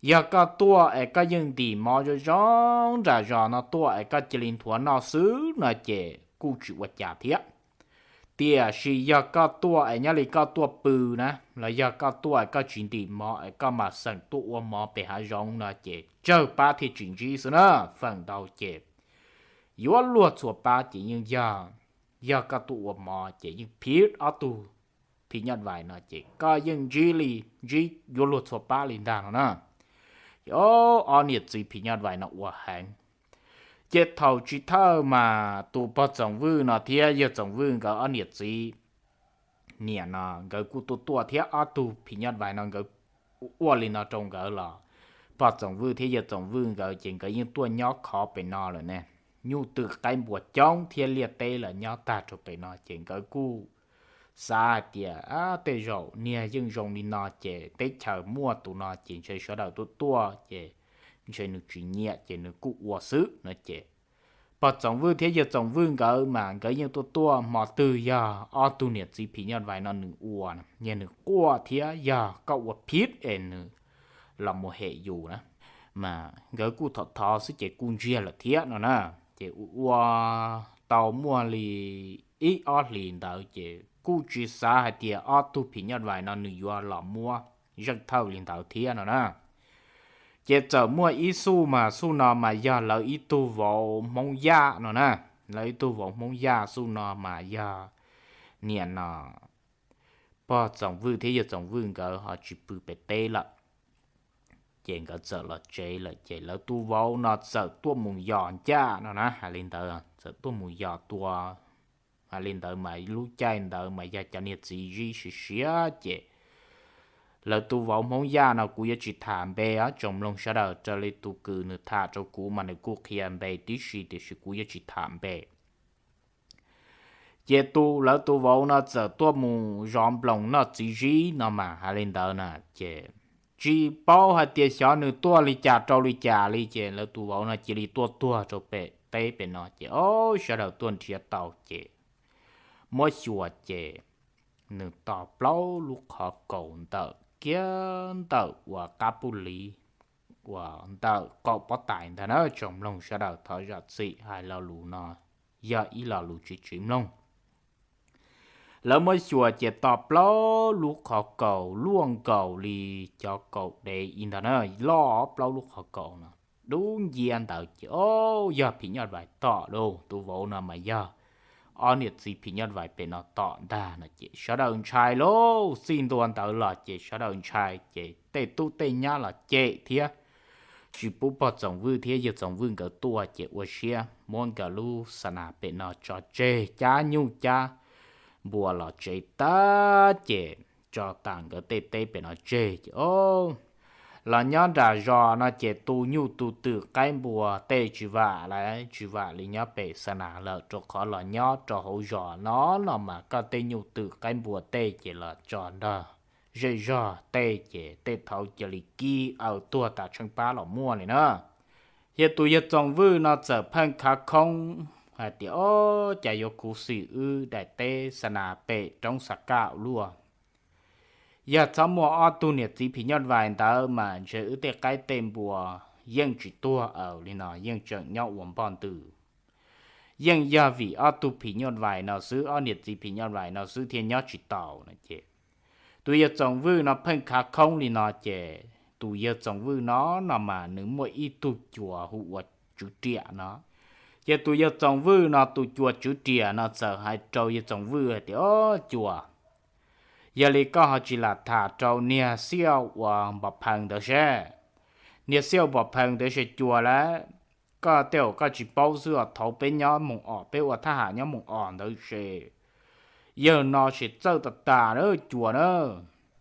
yog koj tuaj es koj yeej ntim mov zoo zoo nram zos no tuaj es koj cia li nthuav noj xwb no ces kuj tsis ua cas thiab. Tiam sis yog koj tuaj es nyob li koj tuaj pw na, los yog koj tuaj es koj tsis ntim mov es koj mam xeem tuaj ua mov pem hav zoov no ces tsawg pab thiaj tsis ntsib xwb na. Feem ntau ces yuav luag txhua pab ces yeej yog, yog koj tuaj ua mov ces yeej phiv ob tug phim nyuj vais no ces koj yeej ntsib li, ntsib yuav luag txhua pab li ntag no na. Ces ob niam txiv phim nyuj vais no ua heev. Ces thaum chiv thawj mas tus pog Txoom Vwj no thiab yawg Txoom Vwj nkawd ob niam txiv niam no nkawd kuj tuaj tuaj thiab ob tug phim nyuj vais no nkawd ua li no rau nkawd los pog Txoom Vwj thiab yawg Txoom Vwj nkawd ces nkawd yeej tuaj nyob khov pem no lawm ne. Nyuj twm qaib npua coob thiab liaj teb lawm nyob tag rau pem no ces nkawd kuj xav hais tias tej zaum niag yeej zoo li no ces teb chaws muaj tus no ces ntshe sawv daws tuaj tuaj ces ntshe nws tsis nyiam ces nws kuj ua xwb no ces pog Txoom Vwj thiab yawg Txoom Vwj nkawd mas nkawd yeej tuaj tuaj hmo twg yog ob tug niam txiv phim nyuj vais no nws ua, yog nws quaj thiab yog koj ua phiv es nws los mus hem yus na, mas nkawd kuj thov thov xwb ces kuj ntsiag lawm thiab no na. Ces ua tau muaj li ib ob hlis ntawd ces kuj tsis xav hais tias ob tug phim nyuj vais no nws yuav los muab zeej thawj li ntawd thiab no na. Ces txawm muaj ib xuj mas xuj no mas yog lawv ib tug vauv Hmoob Yaj no na. Lawv ib tug vauv Hmoob Yaj xuj no mas yog niam no pog Txoom Vwj thiab yawg Txoom Vwj nkawd ho tsis pw pem teb lawm. Ces nkawd txawm los tsev lawm ces lawv tus vauv no txawm tuaj mus yos ncaj no na, hais li ntawd txawm tuaj mus yos tua. Hais li ntawd mas lub caij ntawd mas yog cov niag txiv zib siav siav ces lawv tus vauv Hmoob Yaj no kuv yuav tsis tham npe os, tsoom mloog sawv daws, raws li tus kws nws tham rau kuv mas nws kuj qhia npe tib si tiam sis kuv yuav tsis tham npe. Ces tus lawv tus vauv no txawm tuaj mus zov nploos noj txiv zib no mas hais li ntawd na, ces tsis paub hais tias xyov nws tuaj li cas rau li cas li ces lawv tus vauv no cia li tuaj tuag rau pem teb pem no ces ob sawv daws tuaj nrhiav tau ces muab xyuas ces nws tos plaub lub qhov kaus ntawm kiag ntawm uas qab puj liv uas ntawm qaum pob tais ntag na. Tsoom mloog sawv daws thov zam txim hais lo lus no yog ib lo lus tsis tsim mloog. Lawv muab xyuas ces tos plaub lub qhov kaus luaj nkaus li cov kaus dev ib ntag na, loj plaub lub qhov kaus no. Dub ncia ntawd ces o, yog phim nyuj vais tom lauj, tus vauv no mas yog ob niam txiv phim nyuj vais pem no tom ntag no ces sawv daws ntshai lauj. Txij ntua ntawd los ces sawv daws ntshai ces tej tub tej nyab los cem thiab, tsis pub pog Txoom Vwj thiab yawg Txoom Vwj nkawd tuaj ces ua siab muab nkawd lub xa nas pem no tso tseg, cab nyuj cab npua los tsev tag ces tso tas nkawd tej teb pem no tseg ces o, los nyob nram zos no ces tu nyuj tu twm qaib npua tej tsis vam lawm, tsis vam li nyob pem xa nas lawm, rau qhov los nyob rau hauv zos no no mas koj tej nyuj twm qaib npua tej ces los tso nrog zej zog tej ces tej thaud cia li kib aws tuag tas tsheej pab los muaj li na. Ces tus yawg Txoom Vwj no txawm pheej khav khoob hais tias o, cas yuav khuv xim wb daim teb xa nas pem roob Xav Kaj ua luaj. Yog txhob muaj ob tug niam txiv phim nyuj vais ntawd mas ntshe wb tej qaib tej npua yeej tsis tuag aws li no, yeej tseem nyob ua npoj ntws. Yeej yog vim ob tug phim nyuj vais no xwb, ob niam txiv phim nyuj vais no xwb thiaj nyob tsis taus no ces tus yawg Txoom Vwj no pheej khav khoob li no ces tus yawg Txoom Vwj no no mas nws muaj ib tug cuas hu ua Tswv Riam no. Ces tus yawg Txoom Vwj no tus cuas Tswv Riam no txawm hais rau yawg Txoom Vwj hais tias o, cuas, yog li koj ho tsis lam tham rau niag Xiaj uas Npom Phees ntawd seb, niag Xiaj Npom Phees ntawd seb cuas lawm. Koj tej zaum koj tsis paub xwb os, thaud peb nyob Moos Os, peb ua thab ham nyob Moos Os ntawd seb, yawg no seb txawj tas tas na cuas na.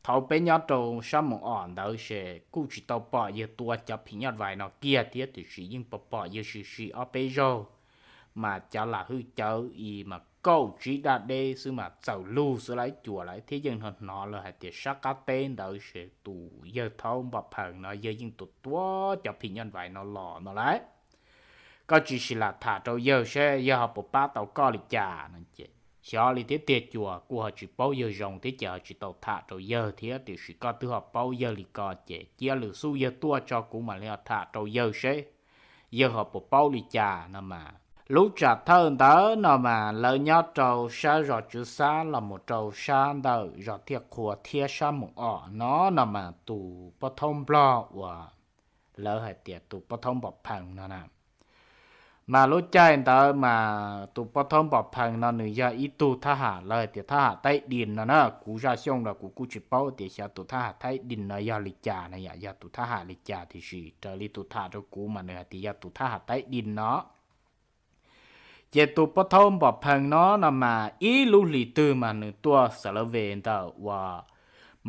Thaud peb nyob rau sab Moos Os ntawd seb kuj tsis tau pom yawg tua cov phim nyuj vais no kiag thiab, tiam sis yeej pom pom yawg sim sim ob peb zaug mas cov lam hwj cawv i mas kaum tsib daj deb xwb mas txaus lug xwb lauj cuas lauj, thiab yeej hnov hnov lawv hais tias sab qab teb ntawd seb tus yawg thaub Npom Phees no yawg yeej tua tua cov phim nyuj vais no los no lauj. Koj tsis sim lam tham rau yawg seb yawg ho puas pab tau koj li cas no ces xyov li thiab tiag, cuas kuj ho tsis paub yawg zoo thiab ces ho tsis tau tham rau yawg thiab, tiam sis koj twb ho paub yawg li ko ces cia lwm xub yawg tuaj tso kuv mam li ho tham rau yawg seb yawg ho puas paub li cas no mas. Lub tsam thawj ntawd no mas lawv nyob rau sab zos Tswv Xab los mus rau sab ntawm zos Tiaj Qhua thiab sab Moos Os no no mas tus pov thawj Nplog uas lawv hais tias tus pov thawj Npom Phees no na, mas lub caij ntawd mas tus pov thawj Npom Phees no nws yog ib tug thab ham, lawv hais tias thab ham Taib Dis no na. Kuv Zaj Xyooj los kuv kuj tsis paub tias xyov tus thab ham Taib Dis no yog li cas no, yog tus thab ham li cas, tiam sis raws li tus tham rau kuv mas nws hais tias yog tus thab ham Taib Dis no. Ces tus pov thawj Npom Phees no no mas ib lub hlis twg mas nws tuaj Xav Lav Ves ntawm uas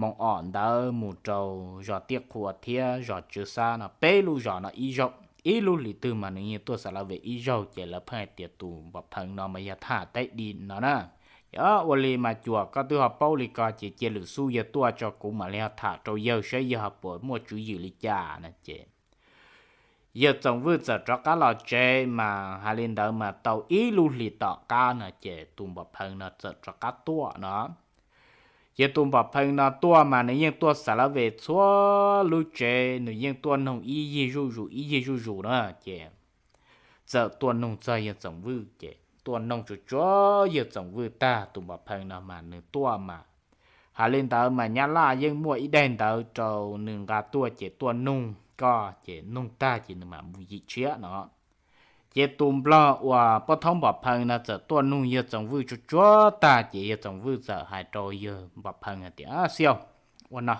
Moos Os ntawd mus rau zos Tiaj Qhua thiab zos Tswv Xab no peb lub zos no ib zaug, ib lub hlis twg mas nws yeej tuaj Xav Lav Ves ib zaug, ces lawv pheej hais tias tus Npom Phees no mas yog thab ham Taib Dis no na. Ua li mas cuas koj twb ho paub li ko ces cia lwm xub yawg tuaj tso kuv mam li ho tham rau yawg seb yawg ho puas muaj tswv yim li cas no ces yawg Txoom Vwj txawm rov qab los tsev mas hais li ntawd mas tau ib lub hlis tom qab no ces tus Npom Phees no txawm rov qab tuaj no. Ces tus Npom Phees no tuaj mas nws yeej tuaj Xav Lav Ves txhua lub tsev, nws yeej tuaj noog ib yig zuj zus ib yig zuj zus na ces txawm tuaj noog txog yawg Txoom Vwj ces tuaj noog tsuas tsuav yawg Txoom Vwj tag, tus Npom Phees no mas nws tuaj mas hais li ntawd mas Nyab Laj yeej muaj ib daim ntawv rau nws nqa tuaj ces tuaj noog koj ces noog tag ces nws mam mus yim tshiab no. Ces tus Nplog uas pov thawj Npom Phees no txawm tuaj noog yawg Txoom Vwj tsuas tsuav tag ces yawg Txoom Vwj txawm hais rau yawg Npom Phees hais tias, Xiaj, ua no,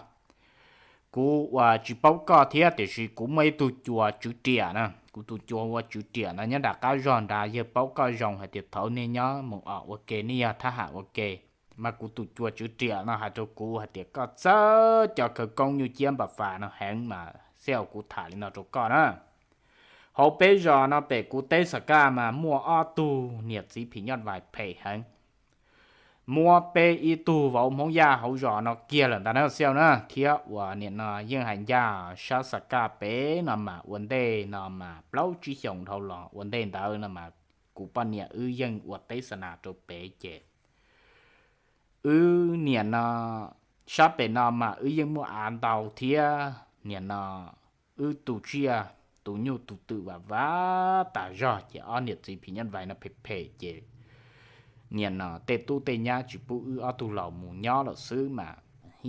kuv uas tsis paub koj thiab tiam sis kuv muaj ib tug cuas Tswv Riam na, kuv tus cuas ua Tswv Riam no nyob nram qab zog nrad, yawg paub koj zoo hais tias thaud nej nyob Moos Os ua ke, nej yog thab ham ua ke, mas kuv tus cuas Tswv Riam no hais rau kuv hais tias koj txawj cov khawv koob nyuj ciab npam fas no heev mas Xiaj, kuv tham li no rau koj na. Hauv peb zos no pem kuv teb Xav Kaj mas muaj ob tug niam txiv phim nyuj vais phem heev, muab peb ib tug vauv Hmoob Yaj hauv zos no kiag lawm ntag na Xiaj na, thiab uas nim no yeej hais ncaj sab Xav Kaj pem no mas ua ntej no mas plaub tsib xyoos dhau los ua ntej ntawd no mas kuv poj niam wb yeej ua teb xa nas rau pem ces Wb niam no sab pem no mas wb yeej muaj av ntau thiab, niam no wb tu tsiaj tu nyuj tu twm vam vam tas zog ces ob niam txiv phim nyuj vais no phem phem ces niam no tej tub tej nyab tsis pub wb ob tug laus mus nyob lawm xwb mas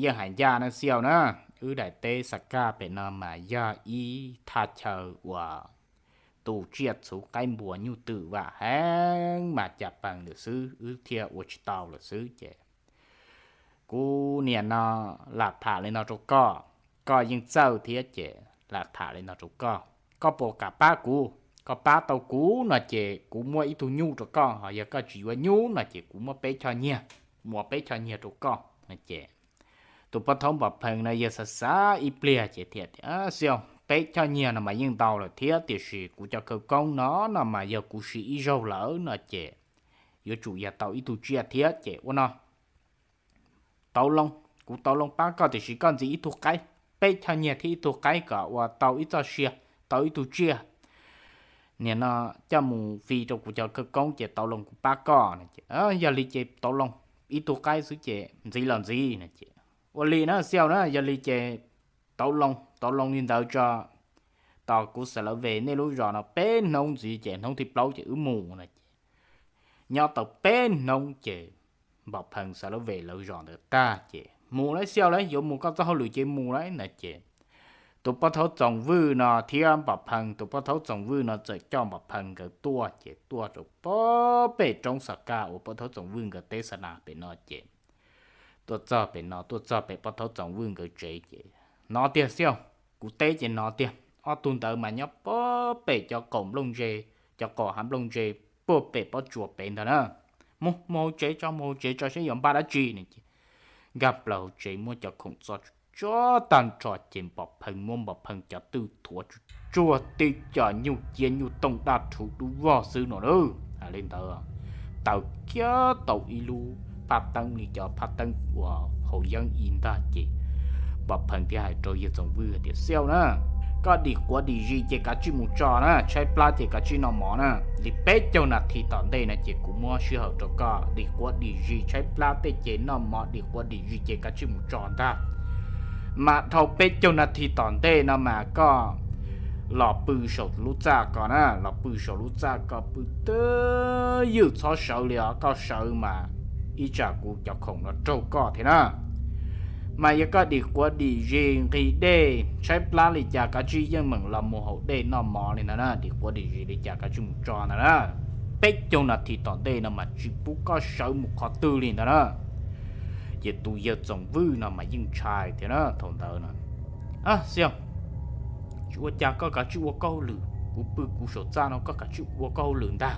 yeej hais ncaj na xiau na. Wb daim teb Xav Kaj pem no mas yog ib thaj chaw uas tu tsiaj txhuv qaib npua nyuj twm vam heev mas cas pees lawm xwb, wb thiaj ua tsis tau lawm xwb ces kuv niam no lam tham li no rau koj, koj yeej txawj thiab ces lam tham li no rau koj, koj puas kam pab kuv? Koj pab tau kuv no ces kuv muab ib tug nyuj rau koj, ho yog koj tsis yuav nyuj no ces kuv muab peb choj nyiaj, muab peb choj nyiaj rau koj no ces tus pov thaub Npam Pheej no yawg xav xav ib pliag ces thiaj tias, Xiau, peb choj nyiaj no mas yeej ntau lawm thiab, tiam sis kuv cov khawv koob no no mas yog kuv siv ib zaug lawm no ces yuav tsum yog tau ib tug tsiaj thiab ces ua no, tau loo, kuv tau loo pab koj tiam sis koj ntxiv ib tug qaib, peb choj nyiaj thiab ib tug qaib kom ua tau ib txoj sia, tau ib tug tsiaj. Niam no coj mus fi rau kuv cov khawv koob ces tau loo kuv pab koj no ces, Yog li ces tau loo, ib tug qaib xwb ces ntxiv los ntxiv no ces, Ua li na Xiau na, yog li ces tau loo, tau loo li ntawd tso, tos kuv xav lawv ve nej lub zos no peb hnub ntxiv ces hnub thib plaub ces wb mus no ces nyob tau peb hnub ces Npam Pheej xav lawv ve lawv zos ntawd tag ces, Mus lauj Xiau lauj, yuav mus koj txoj hauj lwm ces mus lauj no ces tus pov thaub Txoov Vwj no thiab Npam Pheej, tus pov thaub Txoov Vwj no txawm coj Npam Pheej nkawd tuaj ces tuaj rau pem roob Xav Kaj uas pov thaub Txoov Vwj nkawd teb xa nas pem no ces tuaj txog pem no, tuaj txog pem pov thaub Txoov Vwj nkawd tsev ces, Hnov tiag Xiau, kuv teb ces hnov tiag, ob tug ntawd mas nyob pem cov qaum nplooj ntse, cov qaum hav nplooj ntse puag pem pob tsuas pem ntag na. Mus, mus hauv tsev tso, mus hauv tsev tso seb yuav npaj dab tsi no ces nkag plaws hauv tsev muab cov khoom txo tsuag tag nrho ces Npam Pheej muab Npam Pheej cov twj thuav tsuag tsuag, tib co nyuj ciab nyuj tooj dab rhuv dub vog xwb no na. Hais li ntawd, taws kiag tau ib lub phaj teeb li cov phaj teeb uas haus yeeb ib ntag ces Npam Pheej thiaj hais rau yawg Txoov Vwj tias, Xiau na, koj dim quav dim zis ces kav tsij mus tso na, tshaib plab ces kav tsij noj mov na. Li peb caug nas this tom ntej no ces kuv muab sij hawm rau koj dim quav dim zis tshaib plab tej ces noj mov dim quav dim zis ces kav tsij mus tso ntag. Mas dhau peb caug nas this tom ntej no mas koj los pw saum lub txaj ko na, los pw saum lub txaj ko pw twj ywm txhob sawv li os, koj sawv mas ib tsam kuv cov khoom no raug koj thiab na. Mas yog koj dim quav dim zis nqhis dej tshaib plab li cas kav tsij yeej meem los mus haus dej noj mov li ntag na, dim quav dim zis li cas kav tsij mus tso ntag na. Peb caug nas this tom ntej no mas tsis pub koj sawv mus qhov twg li ntag na. Ces tus yawg Txoov Vwj no mas yeej ntshai thiab na thaum ntawd no. Xiau, tsis ua cas, koj kav tsij ua koj hauj lwm, kuv pw kuv saum txaj no, koj kav tsij ua koj hauj lwm ntag.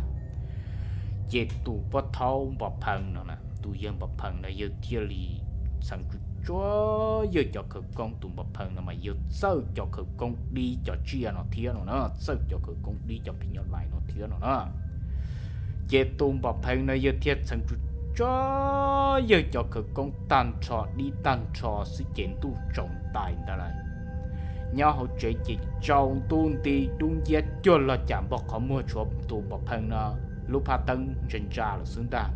Ces tus pov thaub Npam Pheej no, tus yawg Npam Pheej no yawg thiaj li txheev tsuag tsuag yawg cov khawv koob, tus Npam Pheej no mas yawg txawj cov khawv koob dib cov tsiaj no thiab no na, txawj cov khawv koob dib cov phim nyuj vais no thiab no na. Ces tus Npam Pheej no yawg thiaj txheev tsuag tsuag yawg cov khawv koob tag nrho dib tag nrho xwb ces ntuj tsaus ntais ntag lauj. Nyob hauv tsev ces tsaus ntuj nti dub nciab cuag log cas npog qhov muag, tshuav tus Npam Pheej no lub phaj teeb ntsa ntsa lawm xwb ntag.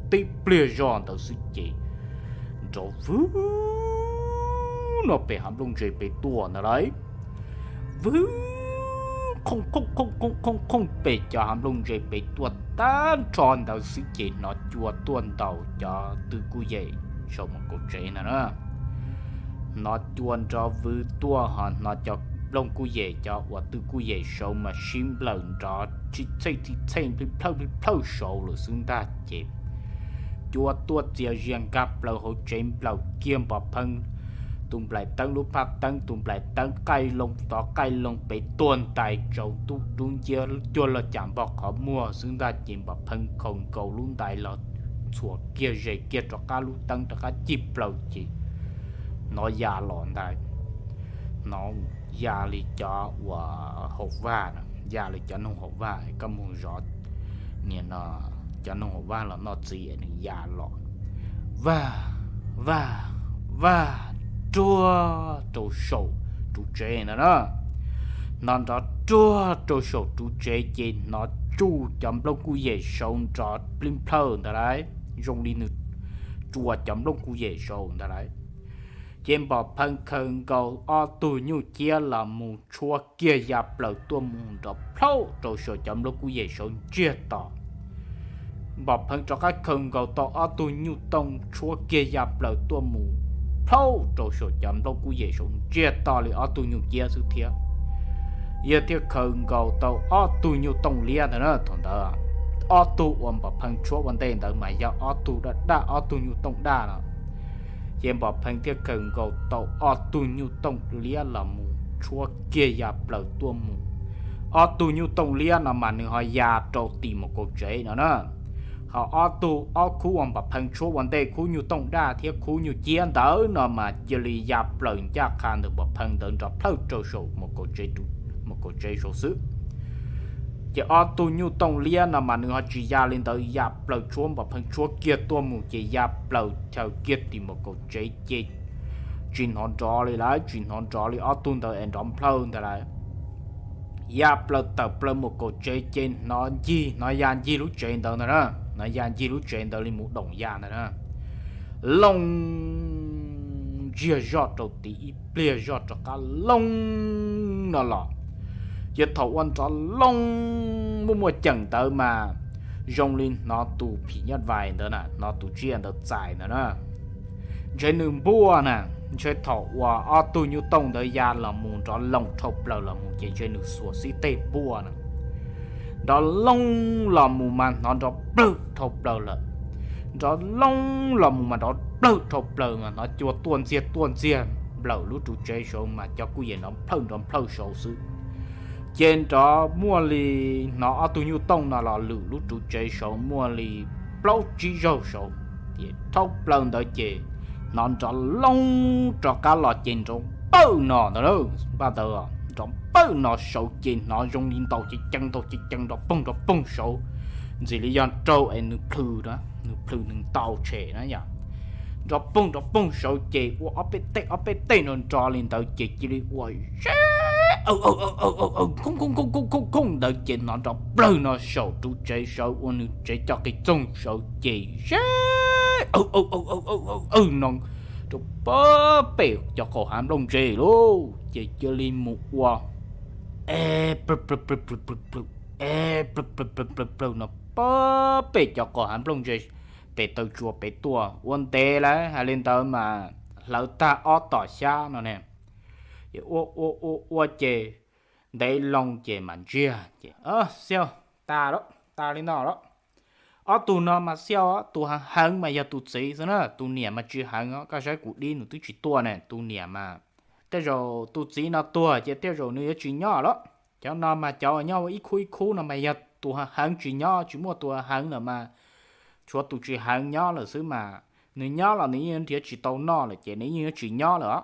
Tib pliag zog ntawd xwb ces nrov vwg no pem hav nplooj ntse pem tuaj ntag lauj. Vwg, khooj khooj khooj khooj khooj pem cov hav nplooj ntse pem tuaj tag nrho ntawd xwb ces hnov cua tuaj ntaus cov tw kuj yem saum mus kaum tsev ntag na. Hnov cua nrov vwg tuaj ho hnov cov nplooj kuj yem, cov uas tw kuj yem saud mas sib nplawm nrov txhij txhej plig plhawj plig plhawj saud lawm xwb ntag ces cua tuaj txias zias nkag plaws hauv tsev nplawm kiag Npam Pheej tus nplaim teeb lub phaj teeb, tus nplaim teeb qaij loo tod qaij loo pem tuag ntais tsaus ntuj dub nciab cuag log cas npog qhov muag xwb ntag ces Npam Pheej khaus nkaus lub ntais los txhuam kiag zes kiag rov qab lub teeb rov qab cig plaws ces hnov ya los ntag. Hnov ya li cov uas haum vaj, ya li cov noog haum vaj, koj mus zov niam no cov noog haum vaj los noj txiv es nws ya los, vaj, vaj, vaj, ruag rau saum ruv tsev ntag na. Hnov nrov ruag rau saum ruv tsev ces hnov tsuj cov nplooj kuj yem saud nrov plib plhawj ntag lauj, zoo li nws rua cov nplooj kub yem saud ntag lauj. Ces Npom Pheej khaws nkaus ob tug nyuj ciab los mus tshuab kiag ya plaws tuaj mus nrov plhaub rau saum cov nplooj kub yem saud ntsiag to. Npom Pheej rov qab khaws nkaus tau ob tug nyuj tooj tshuab kiag ya plaws tuaj mus plhaub rau saum cov nplooj kub yem saud ntsiag to li ob tug nyuj ciab xwb thiab. Yog thiaj khaws nkaus tau ob tug nyuj tooj liab ntawd na. Thaum ntawd ob tug uas Npom Pheej tshuab ua ntej ntawd mas yog ob tug daj daj, ob tug nyuj tooj daj no. Ces Npom Pheej thiaj khaws nkaus tau ob tug nyuj tooj liab los mus tshuab kiag ya plaws tuaj mus. Ob tug nyuj tooj liab no mas nws ho ya rau tim mus kaum tsev no na. Ho ob tug, ob khub uas Npom Pheej tshuab ua ntej, khub nyuj tooj daj thiab khub nyuj ciab ntawd no mas cia li ya plaws ncaj qha ntawm Npom Pheej ntawd nrov plhawj rau saum mus kaum tsev, mus kaum tsev saud xwb. Ces ob tug nyuj tooj liab no mas nws ho tsis ya li ntawd, ya plaws tshuab, Npom Pheej tshuab kiag tuaj mus ces ya plaws chaws kiag tim mus kaum tsev ces tsis hnov nrov li lawm, tsis hnov nrov li ob tug ntawd es nrov plhawj ntag lauj. Ya plaws tawm plaws mus kaum tsev ces hnov ncig, hnov ya ncig lub tsev ntawd ntag na, hnov ya ncig lub tsev ntawd li mus doom ya ntag na. Loo ntsiag zoj rau tid ib pliag zoj rov qab loo no los, ces thaum ua nrov loo muaj muaj ceem ntawd mas zoo li hnov tus phim nyuj vais ntawd na, hnov tus tsiaj ntawd txais ntawd na. Ntshe nws npuaj na, ntshe thaum uas ob tug nyuj tooj ntawd ya los mus nrov loo dhau plaws los mus ces ntshe nws xuas xib teg npuaj na. Nrov loo los mus mas hnov nrov plawg dhau plaws lawm. Nrov loo los mus mas nrov plawg dhau plaws mas hnov cua tuaj ntxiag tuaj ntxiag nplawm lub ru tsev saud mas cov kuj yeej nrov plhawj nrov plhawj saud xwb. Ces nrov muaj li, hnov ob tug nyuj tooj no los lwm lub ru tsev saud muaj li plaub tsib zaug saud, ces dhau plaws ntawd ces hnov nrov loo rov qab los ces nrov pawg no ntawd, npaj ntawd nrov pawg no saud ces hnov zoo li ntaus cev ceev ntaus cev ceev nrov poog nrov poog saud, ntxim li yog raug es nws plhws, nws plhws nws ntaus tshem na yom. Nrov poog nrov poog saud ces ua ob peb teg ob peb teg nrov nrov li ntawd ces cia li ua ze, khoob khoob khoob khoob khoob ntawd ces hnov nrov plawg no saum ru tsev saud ua nws tsev cov qis txoog saud ces ze, aw aw aw aw aw aw no rau pag pem cov qaum hav nplooj ntse lauj, ces cia li mus ua e, plw plw plw plw plw plw, e, plw plw plw plw plw no pag pem cov qaum hav nplooj ntse, pem taw tsua pem tuaj ua ntev lawm hais li ntawd mas hlawv tag ob tom xyab no ne. Ces ua ua ua ua ces ntev loo ces mas ntsiag ces, Xiaus, tas lawm, tas li no lawm. Ob tug no mas Xiaus, tus heev heev mas yog tus txiv xwb na, tus niam mas tsis heev os, koj saib kuv dib nws twb tsis tuaj ne, tus niam mas tej zaum tus txiv no tuag ces tej zaum nws yuav tsis nyob lawm. Cov no mas cov uas nyob ua ib khub ib khub no mas yog tus heev heev tsis nyob, tsis muaj tus heev heev lawm mas tshuav tus tsis heev nyob lawm xwb mas, nws nyob los nws yeej nrhiav tsis tau noj lawm ces nws yeej yuav tsis nyob lawm os.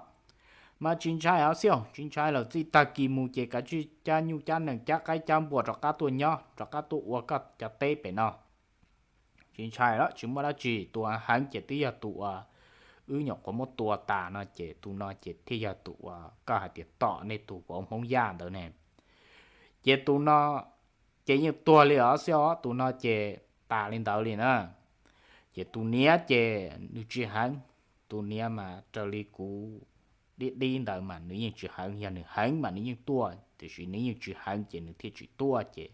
Mas tsis ntshai os Xiaus, tsis ntshai lawm, txij tag kis mus ces kav tsij cab nyuj cab nees cab qaib cab npua rov qab tuaj nyob, rov qab tuaj ua koj cov teb pem no. Tsis ntshai lawm, tsis muaj dab tsi, tus heev ces twb yog tus uas wb nyuam qhuav muab tua tas no ces tus no ces thiaj yog tus uas koj hais tias tom nej tus vauv Hmoob Yaj ntawd ne. Ces tus no ces yeej tuag li os Xiaus, tus no ces tas li ntawd li na. Ces tus niam ces nws tsis heev, tus niam mas raws li kuv dib dib ntawd mas nws yeej tsis heev, yog nws heev mas nws yeej tuaj, tiam sis nws yeej tsis heev ces nws thiaj tsis tuaj ces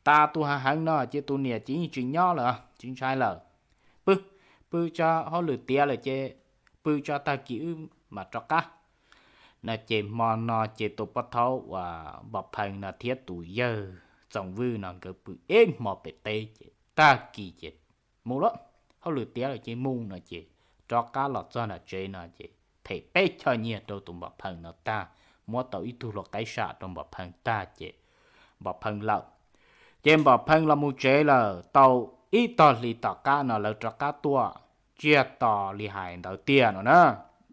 tas tus heev heev no ces tus niam ces yeej tsis nyob lawm, tsis ntshai lawm. Pw, pw tso, hauj lwm tiav lawm ces pw tso, tag kis wb mam rov qab. No ces hmo no ces tus pov thaub uas Npom Pheej no thiab tus yawg Txoov Vwj no nkawd pw ib hmo pem teb ces tag kis ces mus lawm, hauj lwm tiav lawm ces mus no ces rov qab los txog nram tsev no ces phem peb choj nyiaj rau tus Npom Pheej no tag, muab tau ib tug hluas qaib sam rau Npom Pheej tag ces Npom Pheej lawm. Ces Npom Pheej los mus tsev lawm tau ib tog hlis tom qab no lawv rov qab tuaj ntsiag to li hais ntawd tiag no na.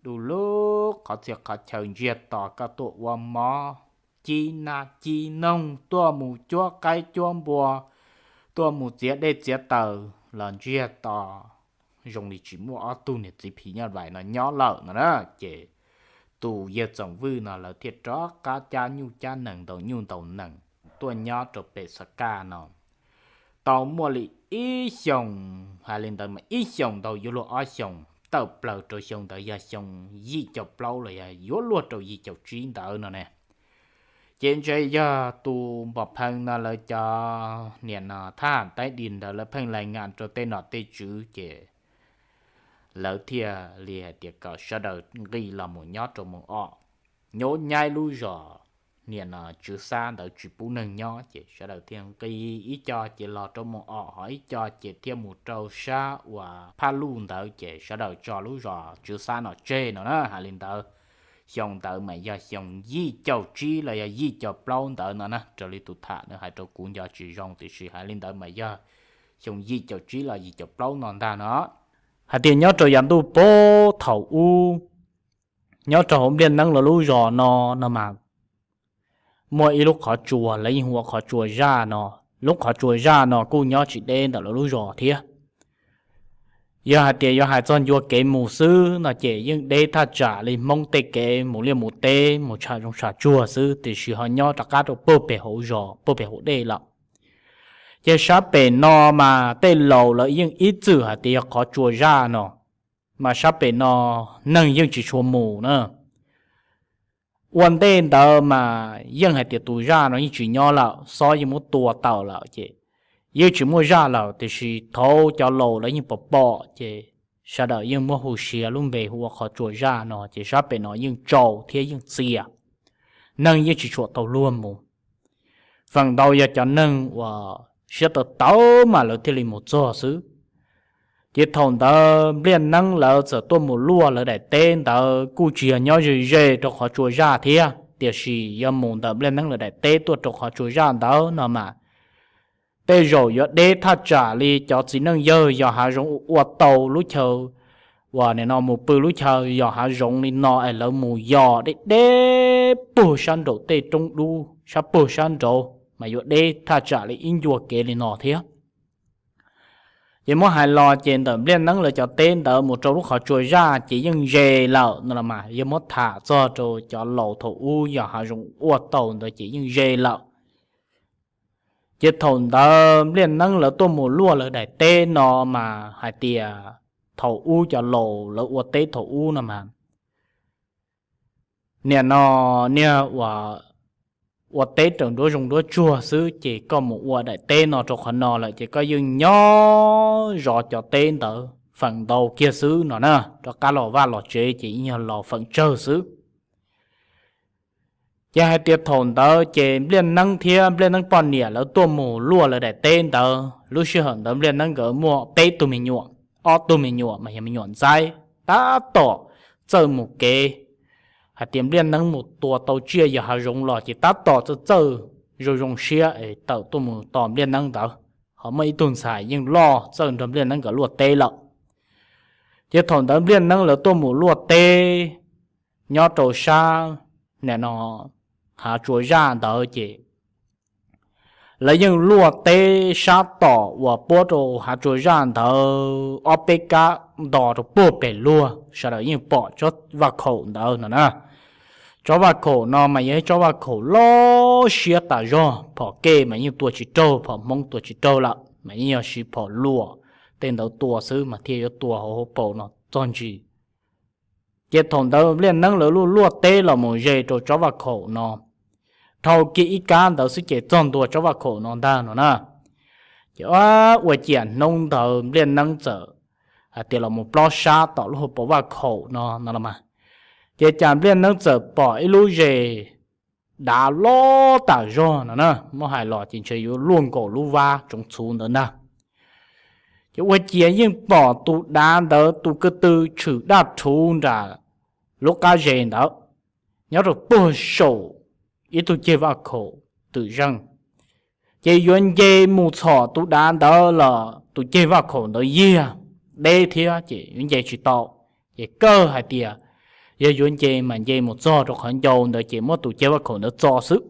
Du lug qhov txhia qhov chaw ntsiag to, koj tuaj ua mov, ci nas ci noog, tuaj mus cuab qaib cuab npua, tuaj mus txiav dej txiav taws los ntsiag to, zoo li tsis muaj ob tug niam txiv phim nyuj vais no nyob lawm no na. Ces tus yawg Txoov Vwj no lawv thiaj rov qab cab nyuj cab nees ntaus nyuj ntaus nees tuaj nyob rau pem Xab Kaj no tau muaj li ib xyoos, hais li ntawd mas ib xyoos ntau yuav luag ob xyoos, tawm plaws rau xyoo ntawd yog xyoo yim caum plaub los yog yuav luag rau yim caum tsib ntawd no ne. Ces ntshe yog tus npom pheej no lawv cov niam no thab ham taib dis ntawd lawv pheej lais ngam rau tej nom tej tswv ces lawv thiaj li hais tias kom sawv daws nqis los mus nyob rau Moos Om, nyob nyaib lub zos niam no Tswv Xab ntawd tsis pub neeg nyob ces sawv daws thiaj nqis ib co ces los rau Moos Om, ho ib co ces thiaj mus rau sab uas Phaj Luj ntawd ces sawv daws tso lub zos Tswv Xab no tseg no na. Hais li ntawd, xyoo ntawd mas yog xyoo yim caum tsib los yog yim caum plaub ntawd no na. Raws li tus tham nws hais rau kuv nco tsis zoo tiam sis hais li ntawd mas yog xyoo yim caum tsib los yim caum plaub no ntag no. Hais tias nyob rau yav ntuj pab thaum ub, nyob rau hauv Npliaj Neeb lawv lub zos no no mas muaj ib lub qhov tsua lawv yeej hu ua qhov tsua Zaj no. Lub qhov tsua Zaj no kuj nyob tsis deb ntawm lawv lub zos thiab. Yog hais tias yuav hais txog ncua kev mus xwb no ces yeej deb thaj tsam li Hmoob tej kev mus liaj mus teb mus tsham zoov tsham tsuag xwb, tiam sis ho nyob rov qab rau puag pem hauv zos puag pem hauv dej lawm. Ces sab pem no mas tej laus lawv yeej ib txwm hais tias yog qhov tsua Zaj no, mas sab pem no neeg yeej tsis tshua mus na. Ua ntej ntawd mas yeej hais tias tus zaj no yeej tsis nyob lawm, xob yeej muab tua tawm lawm ces yeej tsis muaj zaj lawm, tiam sis thaum cov laus lawv yeej pom pom ces sawv daws yeej muab hu siav lub npe hu ua qhov tsua Zaj no, ces sab pem no yeej tsaus thiab yeej txias, neeg yeej tsis tshua tau luag mus. Feem ntau yog cov neeg uas siab tawv tawv mas lawv thiaj li mus txog xwb. Ces thaum ntawd Npliaj Neeb lawv txawm tuaj mus luaj lawv daim teb ntawd kuj tsis yog nyob ze ze rau qhov tsua Zaj thiab, tiam sis yog mus ntawm Npliaj Neeb lawv daim teb tuaj rau qhov tsua Zaj ntawd no mas tej zaum yuav deb thaj tsam li cov txiv neej yawg yos hav zoov ua tau lub chaw uas nim no mus pw lub chaw yos hav zoov li no es lawv mus yos deb deb puag sab nraum tej roob dub sab puag sab nraud mas yuav deb thaj tsam li ib ncua kev li no thiab. Ces muab hais los ces ntawm Npliaj Neeb lawv cov teb ntawd mus rau lub qhov tsua Zaj ces yeej ze lawm no los mas, yog muab tham txog rau cov laus thaum ub yos hav zoov ua tau ntawd ces yeej ze lawm. Ces thaum ntawd Npliaj Neeb lawv tuaj mus luaj lawv daim teb no mas hais tias thaum ub cov laus lawv ua teb thaum ub no mas, nim no niag uas ua teb raws nruab zoov nruab tsuag xwb ces koj mus ua daim teb no rau qhov no lawm ces koj yeej nyob zov cov teb ntawd feem ntau kiag xwb no na, rov qab los vaj los tsev ces yeej yog los feem tsawg xwb. Ces hais tias thaum ntawd ces Npliaj Neeb thiab Npliaj Neeb poj niam lawv tuaj mus luaj lawv daim teb ntawd, lub sij hawm ntawd Npliaj Neeb nkawd muaj peb tug me nyuam, ob tug me nyuam mas yog me nyuam ntxaib, tab tom txawj mus kev, hais tias Npliaj Neeb mus tua tau tsiaj yos hav zoov los ces tab tom txawj txawj zoo zoo siab es tawm tuaj mus tos Npliaj Neeb ntawd, ho muaj ib tug ntxhais yeej loj txawj nrog Npliaj Neeb nkawd luaj teb lawm. Ces thaum ntawd Npliaj Neeb lawv tuaj mus luaj teb nyob rau sab nim no hav tsua Zaj ntawd ces lawv yeej luaj teb sab tom uas puab rau hav tsua Zaj ntawd ob peb kab nto rau puag pem luag, sawv daws yeej pom tsob vaj khaum ntawd no na. Tsob vaj khaum no mas yog ib tsob vaj khaum loj siab tas zog, phom kej mas yeej tua tsis raug, phom Hmoob tua tsis raug lawm mas yeej yog siv phom luam tej ntawd tua xwb mas thiaj yuav tua hauv hauv paus no txog ntsis. Ces thaum ntawd Npliaj Neeb lawv luaj luaj teb los mus ze rau tsob vaj khaum no, dhau kiag ib kab ntawd xwb ces txog ntua tsob vaj khaum no ntag no na. Ces ua ciam hnub ntawd Npliaj Neeb txawm hais tias los mus plob sab tom lub hauv paus vaj khaum no no los mas, ces cas Npliaj Neeb txawm pom ib lub zes dav loj tas zog no na, muab hais los ces ntshe yuav luaj nkaus lub vab tsoov txhuv ntawd ntag. Ces ua ciav yeej pom tus dav ntawd tus ko tw tshwm daj rhuv nram lub qab zes ntawd, nyob rau puag saum ib tug ceg vaj khaum twm zeej. Ces yuav nce mus txhom tus dav ntawd los tus ceg vaj khaum ntawd yiag deb thiab ces yuav nce tsis tau. Ces kawg hais tias yog yuav nce mas nce mus txog rau qhov ncau ntawd ces muab tus ceg vaj khaum ntawd txo xwb.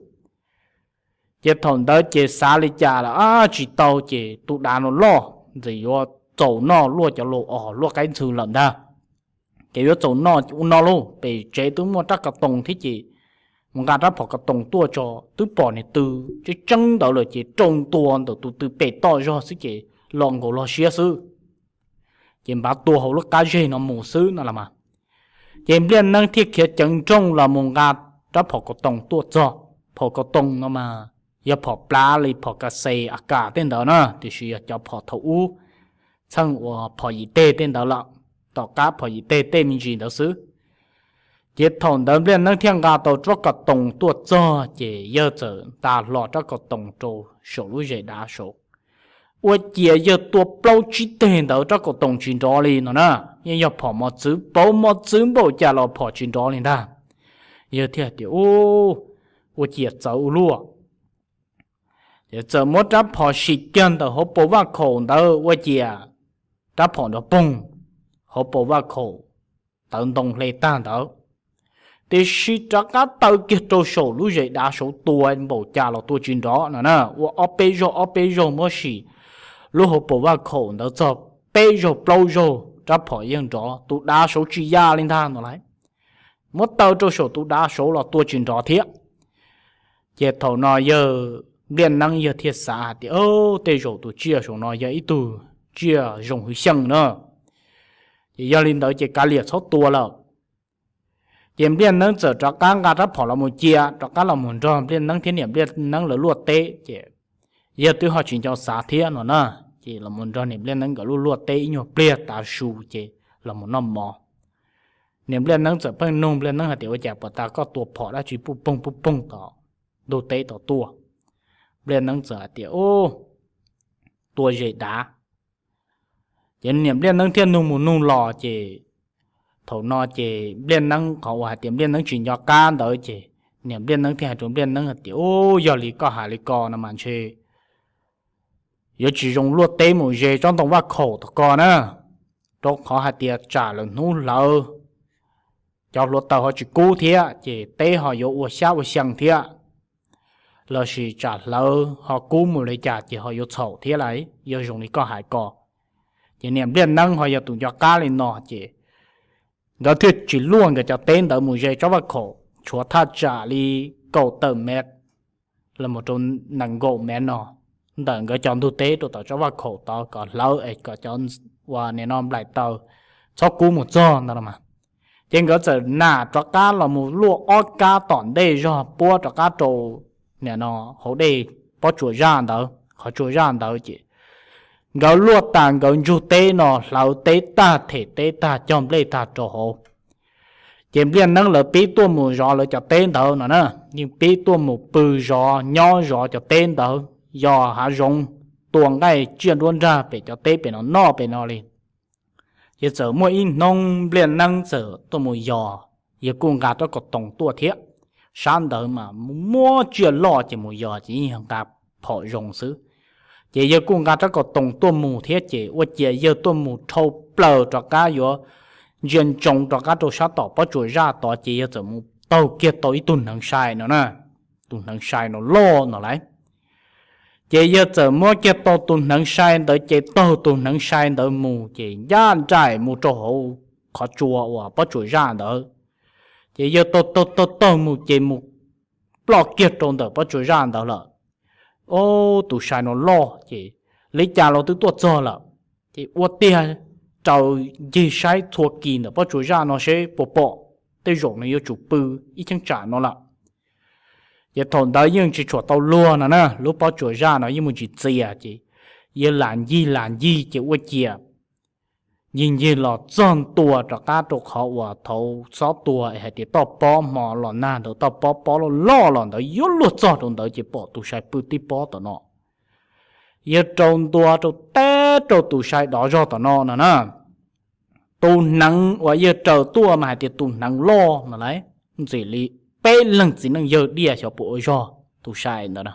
Ces thaum ntawd ces xav li cas los tsis tau, ces tus dav no loj, ntxim yuav txaus noj luaj cov laus os luaj qaib ntxhw lawm ntag. Ces yuav txaus noj ua no lauj, pem tsev twb muaj rab ka toos thiab ces mus nqa rab phom ka toos tuaj tso, twb pom niag tw tseeb tseeb ntawd lawm ces rau ntua ntawm tus tw pem toj zog xwb ces los nkaus log siab xwb, ces npav tua hauv lub qab zeg no mus xwb no los mas. Ces Npliaj Neeb thiaj khiav ceev nrooj los mus nqa rab phom kaus toom tuaj txog. Phom kaus toom no mas yog phom plav li phom kas xes a kas tej ntawd na, tiam sis yog cov phom thaum ub txheej uas phom yim teg tej ntawd lawm, tom qab phom yim teg tej me ntsis ntawd xwb. Ces thaum ntawd Npliaj Neeb thiaj nqa tau rab kaus toom tuaj txog ces yawg txawm nta hlo rab kaus toom rau saum lub zes dav saud. Ua ciav yawg tua plaub tsib teg ntawd rab kaus toom tsis nrov li no na, yeej yog phom mos txwv pauv mos txwv npaum cas los phom tsis nrov li ntag. Yawg thiaj tias, ua ciav txawv ua luaj. Ces txawm muab rab phom sim kiag ntawm hauv paus vaj khaum ntawd ua ciav rab phom nrov poog, hauv paus vaj khaum tawv ntoo hle tag ntawd. Tiam sis rov qab taw kiag rau saum lub zes dav saud tua npaum cas los tua tsis nrov no na, ua ob peb zaug ob peb zaug muab sim lub hauv paus vaj khaum ntawd txog peb zaug plaub zaug rab phom yeej nrov, tus dav saud tsis ya li ntag no lauj. Muab taw rau saum tus dav saud los tua tsis nrov thiab. Ces thaum no yawg Npliaj Neeb yawg thiaj xav hais tias, tej zaum tus tsiaj saum no yog ib tug tsiaj zoo hwv xyeej na, ces yog li ntawd ces kav liam txhob tua lawm. Ces Npliaj Neeb txawm rov qab nqa rab phom los mus cia, rov qab los mus nrog Npliaj Neeb thiab niam Npliaj Neeb lawv luaj teb ces yawg twb ho tsis nco xav thiab no na, ces los mus nrog niam Npliaj Neeb nkawd luaj luaj teb ib nyuag pliag tav su ces los mus noj mov. Niam Npliaj Neeb txawm pheej nug Npliaj Neeb hais tias, ua cas puag ta koj tua phom dab tsi puj poog puj poog tom ntug teb tom tuaj? Npliaj Neeb txawm hais tias, tua zes dav. Ces niam Npliaj Neeb thiaj nug mus nug los ces thaum no ces Npliaj Neeb qhov uas hais tias Npliaj Neeb tsis nco qab ntawd ces niam Npliaj Neeb thiaj hais rau Npliaj Neeb hais tias, yog li koj hais li ko no mas ntshe yuav tsis zoo luaj teb mus ze tsob ntoo vaj khaum tom ko na, rau qhov hais tias tsam lawm hnub hlawv cov hluav taws ho tsis kub thiab ces teb ho yuav ua xyab ua xyees thiab, lossis tsam hlawv ho kub mus li cas ces ho yuav txhaum thiab lauj, yog zoo li koj hais ko. Ces niam Npliaj Neeb ho yog tus nco qab li no ces nkawd thiaj tsis luaj nkawd cov teb ntawd mus ze tsob vaj khaum, tshuav thaj tsam li kaum tawm mev los mus rau nees nkaum mev no ntawm nkawd cov ntug teb rau tom tsob vaj khaum tod kom hlawv es kom cov uas nim no nplaim taws txhob kub mus txog ntawd los mas. Ces nkawd txawm nam rov qab los mus luaj ob kab tom ntej zog puab rov qab rau nim no hauv dej pob tsuas zaj ntawd, qhov tsuas zaj ntawd ces nkawd luaj tas nkawd ntsug teb no hlawv teb tag them teb tag cog nplej tag rau hauv. Ces Npliaj Neeb lawv pib tuaj mus zov lawv cov teb ntawd no na, yeej pib tuaj mus pw zov nyob zov cov teb ntawd, yos hav zoov, tua nqaij tsiaj nruab nrag pem cov teb pem no noj pem no li. Ces txawm muaj ib hnub Npliaj Neeb txawm tuaj mus yos, yawg kuj nqa rab kaus toom tuaj thiab. Sab ntawd mas muaj tsiaj loj ces mus yos ces yeej yog nqa phom zoo xwb. Ces yawg kuj nqa rab kaus toom tuaj mus thiab ces ua ciav yawg tuaj mus dhau plaws rov qab yuav ntsia ntsoov rov qab rau sab tom pob tsuas zaj tod ces yawg txawm mus taug kiag tau ib tug hneev sai no na, tus hneev sai no loj no lauj. Ces yawg txawm muab kiag tau tus hneev sai ntawd ces taug tus hneev sai ntawd mus ces ncaj nraim mus rau hauv qhov tsua uas pob tsuas zaj ntawd. Ces yawg taug taug taug taug mus ces mus ploj kiag rau ntawm pob tsuas zaj ntawd lawm. Ob, tus sai no loj ces li cas los twb tuaj txog lawm, ces ua tiag raws ncig saib txhua kis ntawm pob tsuas zaj no seb puas pom, tej zaum nws yuav tsum pw ib cheeb tsam no lawm. Ces thaum ntawd yeej tsis tshua tau luag no na, lub pob tsuas zaj no yeej mus tsis txias ces yawg lam ncig lam ncig ces ua ciav ncig ncig los txog ntua rov qab rau qhov uas thaud xob tua es hais tias toj pob hmo los nag ntawd toj pob pob loj loj los ntawd yuav luag txog rau ntawd ces pom tus sai pw tib pob tom no. Yawg rau ntua rau teb rau tus sai dov zog tom no no na. Tus hneev uas yawg raws tuaj mas hais tias tus hneev loj no lauj, ntxim li peb leeg txiv neej yawg diaj xyov puas ua zog tus sai ntawd na.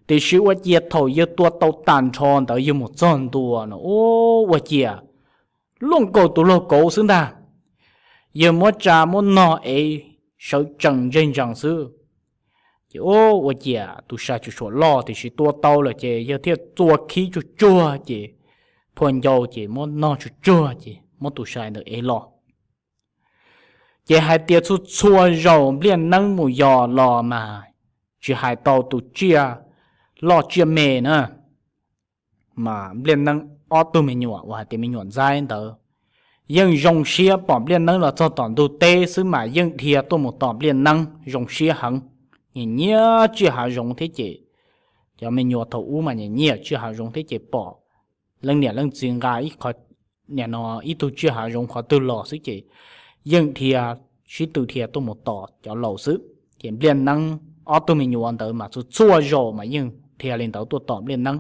Tiam sis ua ciav thaum yawg tua tau tag nrho ntawd yawg mus txog ntua no ua ciav luaj nkaus tus laug kauv xwb ntag. Yawg muab tsa muab nog es sawv tsees ntseg ntsees xwb. Ces ua ciav tus sai tsuas tsuam loj tiam sis tua tau lawm ces yawg thiaj txua khib tsuag tsuag ces phua ncau ces muab nog tsuag tsuag ces muab tus sai ntawd ev los. Ces hais tias txhua txhua zaus Npliaj Neeb mus yos los mas tsis hais tau tus tsiaj loj tsiaj me na, Mas Npliaj Neeb ob tug me nyuam uas hais tias me nyuam ntxaib ntawd yeej zoo siab, pom Npliaj Neeb los txog tom ntug teb xwb mas yeej dhia tuaj mus tos Npliaj Neeb zoo siab heev. Nyiam nyiam tsiaj hav zoov thiab ces, cov me nyuam thaum ub mas nyiam nyiam tsiaj hav zoov thiab ces pom leej niam leej txiv nqa ib qho, nim no ib tug tsiaj hav zoov qhov twg los xwb ces yeej dhia, sib tw dhia tuaj mus tos cov laus xwb. Ces Npliaj Neeb ob tug me nyuam ntawd mas txhua txhua zaus mas yeej dhia li ntawd tuaj tos Npliaj Neeb.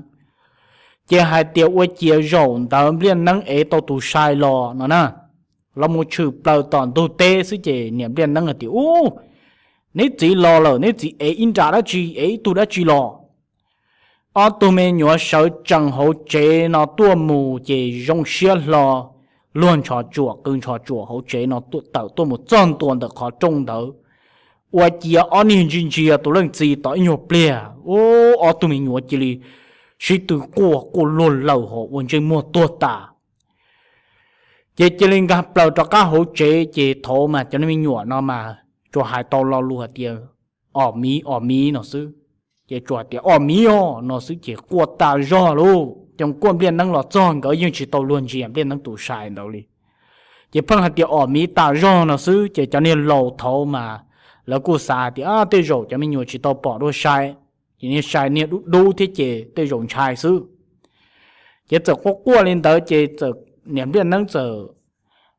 Ces hais tias ua ciav zaum ntawd Npliaj Neeb ev tau tus sai los no na, los mus tshwm plaws tom ntug teb xwb ces niam Npliaj Neeb hais tias, Ub, neb txiv los lawm, neb txiv ev ib nra dab tsi, ev ib tug dab tsi los? Ob tug me nyuam sawv tsees hauv tsev no tuaj mus ces zoo siab hlo, luag ntshos tsuam qw ntshos tsuam hauv tsev no tawm tuaj mus txog ntua ntawm qhov rooj ntawd. Ua ciav ob niag ntsia ntsia tus leej txiv tau ib nyuag pliag, ub, ob tug me nyuam cia li sib tw quaj quaj luag lawm hos ua ntsej muag tuag tas. Ces cia li nkag plaws rov qab hauv tsev ces thaum mas cov me nyuam no mas tsuas hais tau lo lus hais tias, Os miv, os miv no xwb. Ces tsuas hais tias, Os miv os no xwb ces quaj tas zog lauj. Coos kuaj Npliaj Neeb los txog nkawd yeej tsis tau luag ntsia Npliaj Neeb tus sai ntawd li. Ces pheej hais tias, Os miv tas zog no xwb ces cov niag laus thaud mas lawv kuj xav tias tej zaum cov me nyuam tsis tau pom dua sai, ces niag sai niag dub dub thiab ces tej zaum ntshai xwb. Ces txawm quaj quaj li ntawd ces txawm, niam Npliaj Neeb txawm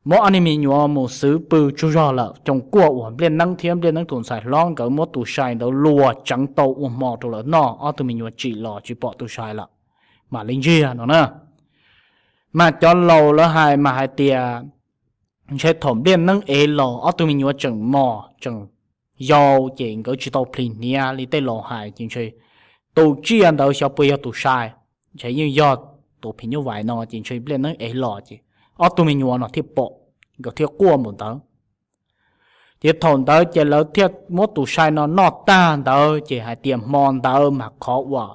muab ob niag me nyuam mus xwb pw tsaug zog lawm. Coos kuaj uas Npliaj Neeb thiab Npliaj Neeb tus ntxhais hlob nkawd muab tus sai ntawd luas tseev tau ua hmo rau lawv noj, ob tug me nyuam tsim los tsis pom tus sai lawm, mam li ntsiag no na. Mas cov laus lawv hais mas hais tias ntshe thaum Npliaj Neeb ev los ob tug me nyuam tseem mos tseem yau ces nkawd tsis tau plhis hniav li tej laus hais ces ntshe tus tsiaj ntawd xyov puas yog tus sai, ntshe yeej yog tus phim nyuj vais no ces ntshe Npliaj Neeb ev los ces ob tug me nyuam no thiaj pom, nkawd thiaj quaj npaum ntawd. Ces thaum ntawd ces lawv thiaj muab tus sai no noj tag ntawd ces hais tias hmo ntawd mas qhov uas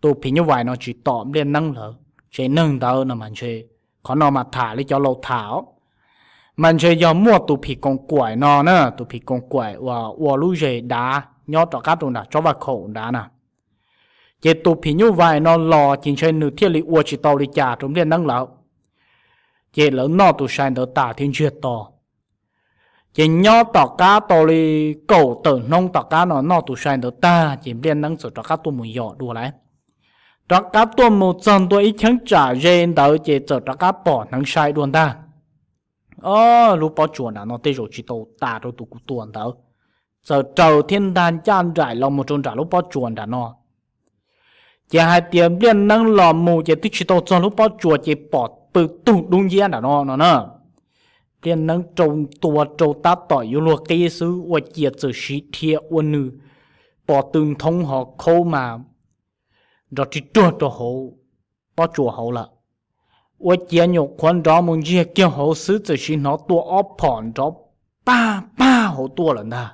tus phim nyuj vais no tsis tom Npliaj Neeb lawm, tsev neeg ntawd no mas ntshe, qhov no mas tham li cov laus tham, mas ntshe yog muaj tus phim koos kaim no na, tus phim koos kaim uas ua lub zes dav nyob rov qab rau nram tsob vaj khaum nrad na. Ces tus phim nyuj vais no los ces ntshe nws thiaj li ua tsis tau li cas rau Npliaj Neeb lawm. Ces lawv noj tus sai ntawd tas thiab ntsiag to. Ces nyob tom qab tau li kaum tawm hnub tom qab no noj tus sai ntawd tag ces Npliaj Neeb txawm rov qab tuaj mus yos dua lawm. Rov qab tuaj mus txog ntua ib cheeb tsam ze ntawd ces txawm rov qab pom hneev sai dua ntag. Ob, lub pob tsuas nram no tej zaum tsis tau tas rau tus kuv tua ntawd. Txawm raws thiab ntag ncaj nraim los mus rau nram lub pob tsuas nram no. Ces hais tias Npliaj Neeb los mus ces twb tsis tau txog lub pob tsuas ces pom pw tug dub nciab nram no no na. Npliaj Neeb rau tua rau tab tom yuav luag qib xwb ua ciav txawm siv dhia ua nws pos tw nthoob ho khaub mas nrov ri ruag rau hauv pob tsuas hauv lawm. Ua ciav nyuam qhuav nrov mus ntsiag kiag hauv xwb txawm siv hnov tua ob phom nrov pag pag hauv tuaj lawm ntag.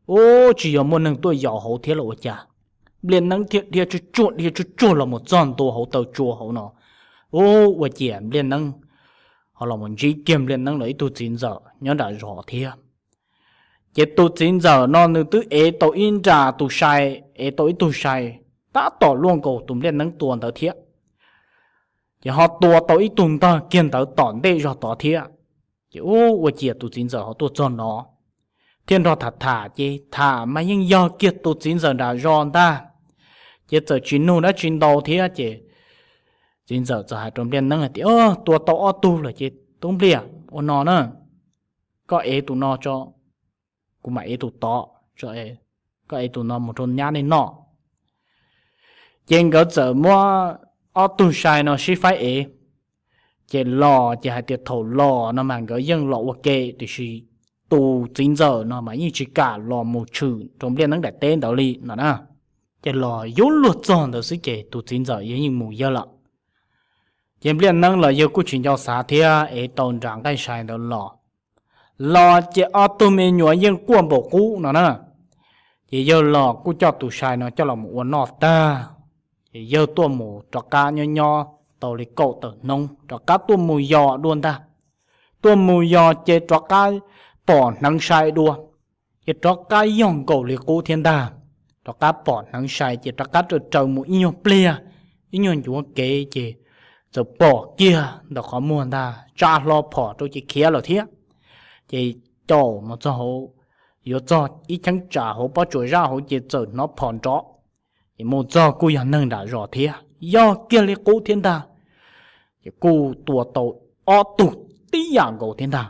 Ub, tsis yog muaj neeg tuaj yos hauv thiab los ua cas, Npliaj Neeb thiaj dhia tsuj tsuag dhia tsuj tsuag los mus txog ntua hauv taw tsua hauv no. Ub, ua ciav Npliaj Neeb ho los mus ntsib kiag Npliaj Neeb lawv ib tug txiv ntxawm nyob nram zos thiab. Ces tus txiv ntxawm no nws twb ev tau ib nra tus sai, ev tau ib tug sai tab tom luaj nkaus tus Npliaj Neeb tua ntawd thiab. Ces ho tua tau ib tug ntog kiag ntawd tom ntej zog tod thiab. Ces ub, ua ciav tus txiv ntxawm ho tuaj txog no thiab nrog tham tham ces tham mas yeej yog kiag tus txiv ntxawm nram zos ntag. Ces txawm tsis nug dab tsi ntau thiab ces txiv ntxawm txawm hais rau Npliaj Neeb hais tias, Tua tau ob tug lawm ces Tub Npliaj, ua no na, koj ev tus no tso, kuv mam ev tus tod, koj ev tus no mus rau nyab nej noj. Ces nkawd txawm muab ob tug sai no sib faib ev. Ces los ces hais tias thaum los no mas nkawd yeej los ua ke tiam sis tus txiv ntxawm no mas yeej tsis kam los mus tshwm rau Npliaj Neeb daim teb ntawd li no na. Ces los yuav luag txog ntawd xwb ces tus txiv ntxawm yawg yeej mus yawg lawm. Ces Npliaj Neeb los yawg kuj tsis nco xav thiab ev tau nram nqaij sai ntawd los. Los ces ob tug me nyuam yeej quaj npaum qub no na. Ces yawg los kuj coj tus sai no coj los mus ua noj tag, ces yawg tuaj mus rov qab nyob nyob tau li kaum tawm hnub rov qab tuaj mus yos dua ntag. Tuaj mus yos ces rov qab pom hneev sai dua, ces rov qab yog nkaus li qub thiab ntag. Rov qab pom hneev sai ces rov qab raws raws mus ib nyuag pliag, ib nyuag ncuav kev ces txawm pom kiag ntawm qhov muag ntag, tsa hlo phom rau ces khiav lawm thiab. Ces caum mus txog hauv, yuav txog ib cheeb tsam hauv pob tsuas zaj hauv ces txawm hnov phom nrov. Ces mus txog kuj yog neeg nram zos thiab, yog kiag li qub thiab ntag. Ces kuj tua tau ob tug tib yam nkaus thiab ntag.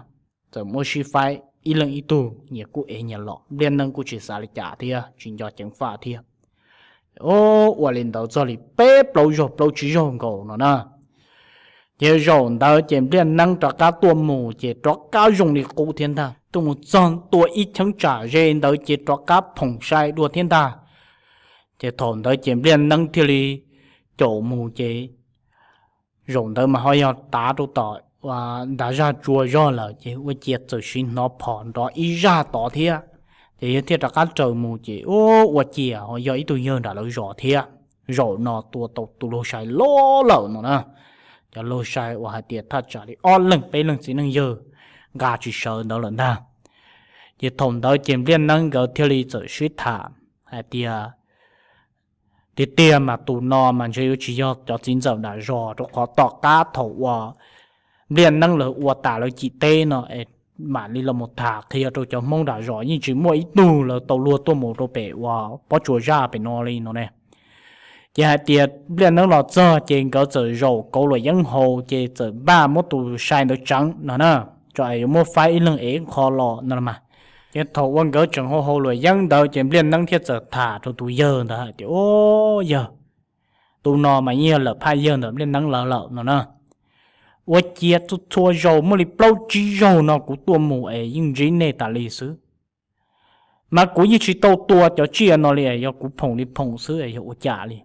Txawm muab sib faib ib leeg ib tug, nyias kuj ev nyias los, Npliaj Neeb kuj tsis xav li cas thiab tsis nco ceev faj thiab. Ua li ntawd txog li peb plaub zaug plaub tsib zaug nkaus no na. Ces zaum ntawd ces Npliaj Neeb rov qab tuaj mus ces rov qab zoo li qub thiab ntag, tuaj mus txog tua ib cheeb tsam ze ntawd ces rov qab phoom sai dua thiab ntag. Ces thaum ntawd ces Npliaj Neeb thiaj li caum mus ces zaum ntawd mas ho yog tav rau tom ntav zaj tsua zog lawm ces ua ciav txawm siv hnov phom nrov ib zaj tod thiab. Ces yawg thiaj rov qab raws mus ces ua ciav ho yog ib tug yawg nram lawv zos thiab. Zaum no tua tau tus luag sai loj lawm no na. Cov luag sai uas hais tias thaj tsam li ob leeg peb leeg txiv neej yawg nqa tsis sawv ntawd lawm ntag. Ces thaum ntawd ces Npliaj Neeb nkawd thiaj li txawm sib tham hais tias tiag tiag mas tus no mas ntshe yuav tsis yog cov txiv ntxawm nram zos, rau qhov tom qab thaum uas Npliaj Neeb lawv ua tas lawv cim teb no es mam li los mus tham qhia rau cov Hmoob nram zos yeej tsis muaj ib tug lawv tau luag tuaj mus rau pem uas pob tsuas zaj pem no li no ne. Ces hais tias Npliaj Neeb los txog ces nkawd txawm zaum kauv luam yeeb haus ces txawm npaj muab tus sai ntawd tseev no na, tso es yuav muab faib ib leeg ev qho los no mas. Ces thaum uas nkawd tseem hau hau luam yeeb ntawd ces Npliaj Neeb thiaj txawm tham rau tus yawg ntawd hais tias, Au yawg, tus no mas yeej yog lawm phaj yawg ntawm Npliaj Neeb lawv lawm no na. Ua ciav txhua txhua zaus muaj li plaub tsib zaug no kuv tuaj mus es yeej ntsib nej tas li xwb, mas kuv yeej tsis tau tua cov tsiaj no li, yog kuv phoom li phoom xwb es yog ua cas li.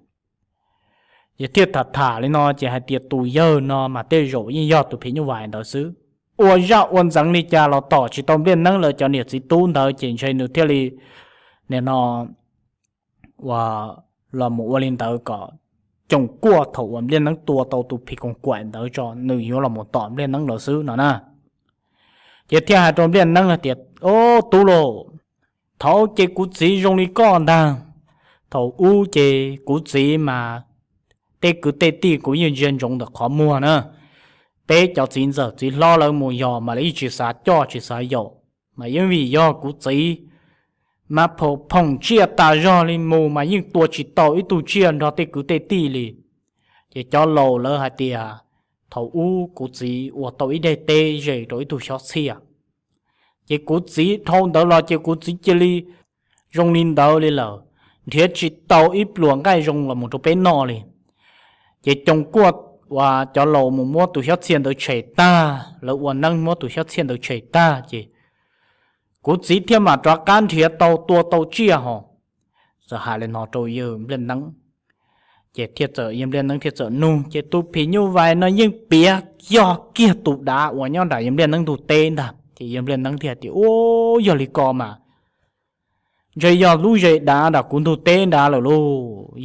Ces thiaj tham tham li no ces hais tias tus yawg no mas tej zaum yeej yog tus phim nyuj vais ntawd xwb. Ua zaj ua ntxeev li cas los tom tsis tau Npliaj Neeb lawv cov niam txiv tub ntawd ces ntshe nws thiaj li nim no uas los mus ua li ntawd kom Coom Kuaj thaum uas Npliaj Neeb tua tau tus phim koos kaim ntawd tso nws yuav los mus tom Npliaj Neeb lawv xwb no na. Ces thiaj hais rau Npliaj Neeb hais tias, Au tub lauj, thaum ces kuv txiv zoo li koj ntag. Thaum ub ces kuv txiv mas tej kwv tej tij kuv yeej ntsia ntsoov ntawm qhov muag na. Peb cov txiv ntxawm txiv hlob lawv mus yos mas lawv yeej tsis xav coj tsis xav yaum, mas yeej vim yog kuv txiv mas phoom tsiaj tas zog li, mus mas yeej tua tsis tau ib tug tsiaj nrog tej kwv tej tij li. Ces cov laus lawv hais tias thaum ub kuv txiv ua tau ib daim teb ze rau ib tug xyob txhiaj, ces kuv txiv dhau ntawd los ces kuv txiv cia li zoo li ntawd li lawm, nrhiav tsis tau ib pluas nqaij zoo los mus rau peb noj li. Ces Coom Kuaj uas cov laus mus muab tus xyob txhiaj ntawd tshem tag, lawv ua neeb muab tus xyob txhiaj ntawd tshem tag ces kuv txiv thiaj mam rov qab nrhiav tau tua tau tsiaj hos. Txawm hais li no rau yawg Npliaj Neeb, ces thiaj txawm yawg Npliaj Neeb thiaj txawm nug ces tus phim nyuj vais no yeej piav yog kiag tus dav uas nyob nram yawg Npliaj Neeb ntug teb ntag. Ces yawg Npliaj Neeb thiaj tias, Au, yog li ko mas ntshe yog lub zes dav nram kuv ntug teb nrad lawm lauj.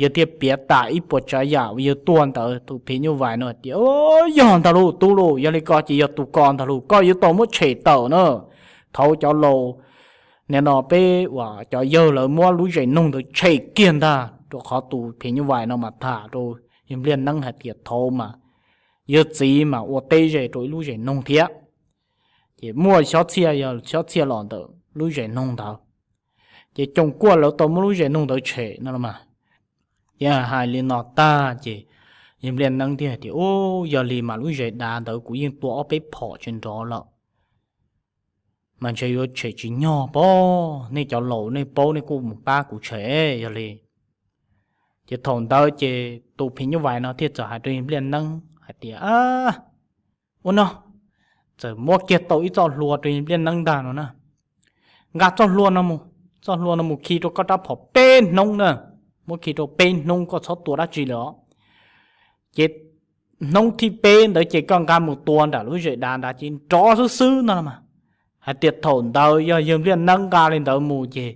Yawg thiaj piav tas ib puas tsav yam uas yawg tuag ntawd. Tus phim nyuj vais no tias, Au, yog ntag lauj tub lauj, yog li ko ces yog tus ko ntag lauj, koj yuav tau muab tshem tawm na. Thaum cov laus nim no peb uas cov yawg lawv muab lub zes noog ntawd tshem kiag ntag, rau qhov tus phim nyuj vais no mas tham rau yawg Npliaj Neeb hais tias thaum mas yawg txiv mas ua teb ze rau ib lub zes noog thiab. Ces muaj xyob txhiaj, yog xyob txhiaj los ntawm lub zes noog ntawd, ces Coom Kuaj lawv tau muab lub zes noog ntawd tshem no los mas. Ces hais li no tag ces yawg Npliaj Neeb thiaj hais tias, Au, yog li mas lub zes dav ntawd kuv yeej tua ob peb phom tsis nrov lawm, mas ntshe yuav tshem tsis nyog pob. Nej cov laus nej paub nej kuj mus pab kuv tshem yog li. Ces thaum ntawd ces tus phim nyuj vais no thiaj txawm hais rau yawg Npliaj Neeb hais tias, Ua no, txawm muab kiag tau ib txoj hlua rau yawg Npliaj Neeb ntag no na. Nqa txoj hlua no mus, txoj hlua no mus khi rau koj rab phom peb hnub na, muab khi rau peb hnub koj txhob tua dab tsi lawm os. Ces hnub thib peb ntawd ces koj nqa mus tua nram lub zes dav nrad ces nrov xwb xwb no los mas. Hais tias thaum ntawd yog yawg Npliaj Neeb nqa li ntawd mus ces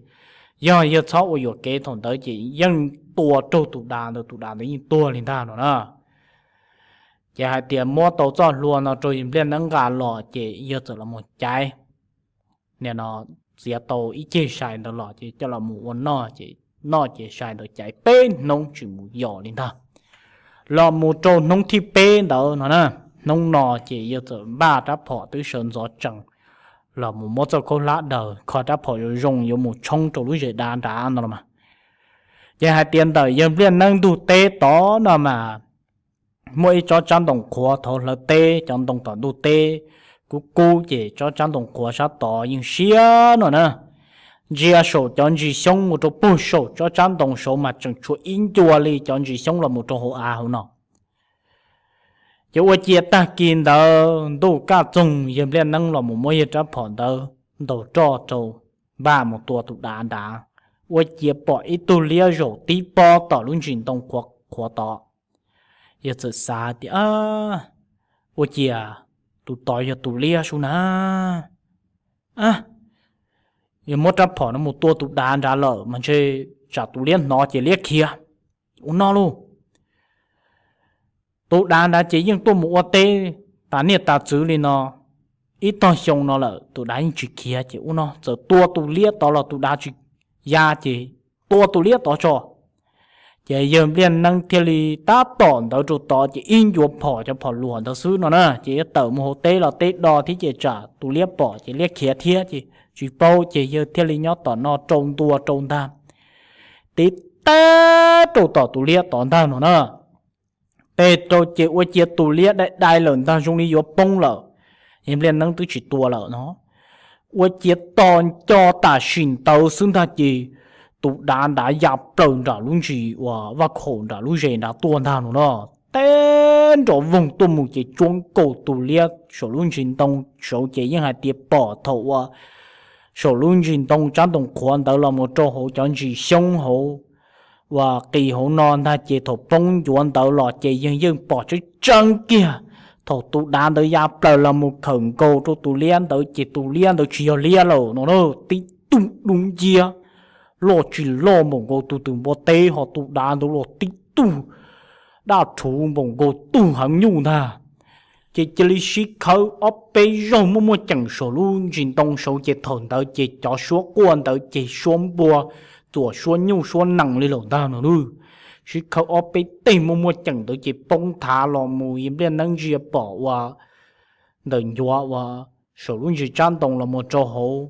yog yawg txhob ua yuam kev thaum ntawd ces yeej tua raug tus dav ntawd, tus dav ntawd yeej tuag li ntag no na. Ces hais tias muab tau txoj hlua no rau yawg Npliaj Neeb nqa los ces yawg txawm los mus caiv, nim no txiav tau ib ceg sai ntawd los ces coj los mus ua noj ces noj ces sai ntawd caiv peb hnub tsis mus yos li ntag. los mus rau hnub thib peb ntawd no na, hnub no ces yawg txawm npaj rab phom twb sawv ntxov tsees los mus muab txoj khaub hlab daws kho rab phom zoo zoo yuav mus tshoob rau lub zes dav nrad no los mas. Ces hais tias ntawm yawg Npliaj Neeb ntug teb tod no mas muaj ib tsob tsab ntoo qhuav thaud hlawv teb, cov ntoo tom ntug teb kub kub ces tsob tsab ntoo qhuav sab tod yeej siab no na. Ntsia saum cov ntsis xyoob mus rau puag saum tsob tsab ntoo saud mas tseem tshuav ib ncua li cov ntsis xyoob los mus rau hauv av hauv no. Ces ua ciav tag kis ntawd ntuj kaj txoog yawg Npliaj Neeb los mus muab yawg rab phom ntawd ntaus roj rau npaj mus tua tus dav nrad, ua ciav pom ib tug liab zaum tib pob tom lub ntsis ntoo qhuav tod. Yawg txawm xav tias, ua ciav tus tod yog tus liab sub na. Yog muab rab phom no mus tua tus dav nrad lawm mas ntshe tsam tus liab hnov ces liab khiav. Ua no lauj, tus dav nrad ces yeej tuaj mus ua teb tas niaj tas txwv li no ib tog xyoo no lawm, tus dav yeej tsis khiav, ces ua no txawm tua tus liab tod los tus dav tsis ya ces tua tus liab tod tso. Ces yawg Npliaj Neeb thiaj li tab tom ntawd rau tod ces ib ncua phom, cov phom luam ntawd xwb no na, ces yuav tawm mus hauv teb los teb do thiab ces tsam tus liab pom ces liab khiav thiab ces tsis paub, ces yawg thiaj li nyob tom no rau ntua rau ntag, tib teb rau tom tus liab tod ntag no na. Teb rau ces ua ciav tus liab dai dai lawm ntag, zoo li yuav poob lawm, yawg Npliaj Neeb twb tsis tua lawm no. Ua ciav tos nco tam sim ntawd xwb ntag ces tus dav nrad ya plaws nram lub ntsis uas vaj khaum nram lub zes nrad tuaj ntag no na. Teb nrov voog tuaj mus ces tsuab nkaus tus liab saum lub ntsis ntoo saud ces yeej hais tias pom thaum uas saum lub ntsis ntoo tsab ntoo qhuav ntawd los mus rau hauv cov ntsis xyoob hauv uas qis hauv no ntag ces thaum poob ncuav ntawd los ces yeej yeej pom tseeb tseeb kiag. Thaum tus dav ntawd ya plaws los mus khawm nkaus rau tus liab ntawd ces tus liab ntawd tsis yog liab lawm no na, tib tug dub nciab loj tsis loj npaum nkaus tus twm npua teb, ho tus dav ntawd los tib tug daj rhuv npaum nkaus tug heev nyuj ntag. Ces cia li sib khawb ob peb zaug muaj muaj ceem saum lub ntsis ntoo saud ces thaum ntawd ces cov suab quaj ntawd ces suab npua txuam suab nyuj suab nees li lawm ntag no na. Sib khawb ob peb teg muaj muaj ceem ntawd ces poob thav los mus, yawg Npliaj Neeb ntsia pom ua ntawm ncuav uas saum lub ntsis tsab ntoo los mus rau hauv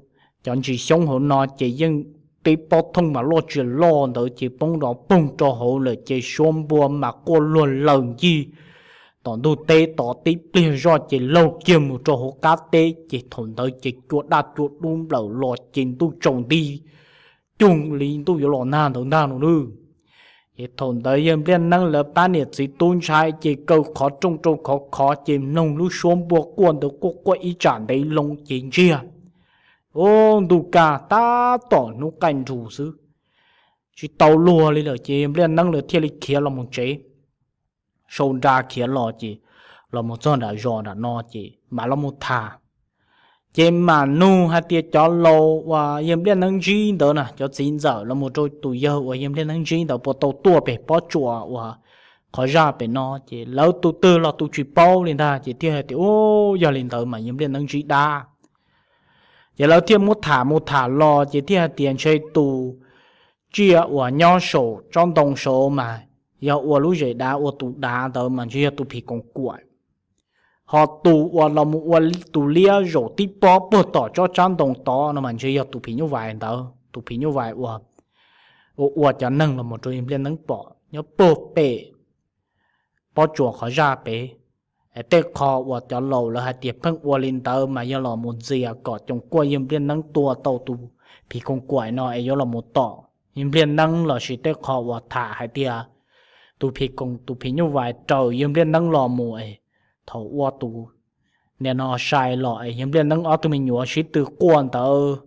cov ntsis xyoob hauv no ces yeej tib pob thooj mas loj tsis loj ntawd ces poob nrov poog rau hauv lawm ces suab npua mas quaj luag laws ncig tom ntug teb tod, tib pliag zoj ces laug kiag mus rau hauv qab teb ces thaum ntawd ces cua daj cua dub nplawm los ces ntuj tsaus nti cuag li ntuj yuav los nag ntawd ntag no na. Ces thaum ntawd yawg Npliaj Neeb lawv pab niam txiv tub ntshai ces kaw qhov rooj rau khov khov ces mloog lub suab npua quaj ntawd quaj quaj ib tsam ntev loo ces ntsiag, ub, ntuj kaj tab tom hnub qaij nrug xwb, tsis tau luag li lawm ces yawg Npliaj Neeb lawv thiaj li khiav los mus tsev. Sau nra khiav los ces los mus txog nram zos nram no ces mam los mus tham. Ces mam nug hais tias cov laus uas yawg Npliaj Neeb ntsib ntawd na, cov txiv ntxawm los mus rau tus yawg uas yawg Npliaj Neeb ntsib ntawd puas tau tuaj pem pob tsuas uas qhov zaj pem no ces lawv tus twg los tus tsis paub li ntag ces thiaj hais tias, ub, yog li ntawd mas yawg Npliaj Neeb ntsib dab. Ces lawv thiaj muab tham mus tham los ces thiaj hais tias ntshe tus tsiaj uas nyob saum tsob ntoo saud mas yog ua lub zes dav ua tus dav ntawd mas ntshe yog tus phim koos kuam. Ho tus uas los mus ua tus liab zaum tib pob puag tom tsob tsab ntoo tod no mas ntshe yog tus phim nyuj vais ntawd, tus phim nyuj vais uas ua ua cov neeg los mus rau yawg Npliaj Neeb pom nyob puag pem pob tsuas qhov zaj pem. Tej qho uas cov laus lawv hais tias pheej ua li ntawd mas yog los mus ntxias kom coos kuaj yawg Npliaj Neeb tua tau tus phim koos kuam no es yuav los mus tom yawg Npliaj Neeb lossis tej qho uas tham hais tias tus phim koos, tus phim nyuj vais raws yawg Npliaj Neeb los mus es thaum ua tus niam no sai los es yawg Npliaj Neeb ob tug me nyuam sib tw quaj ntawd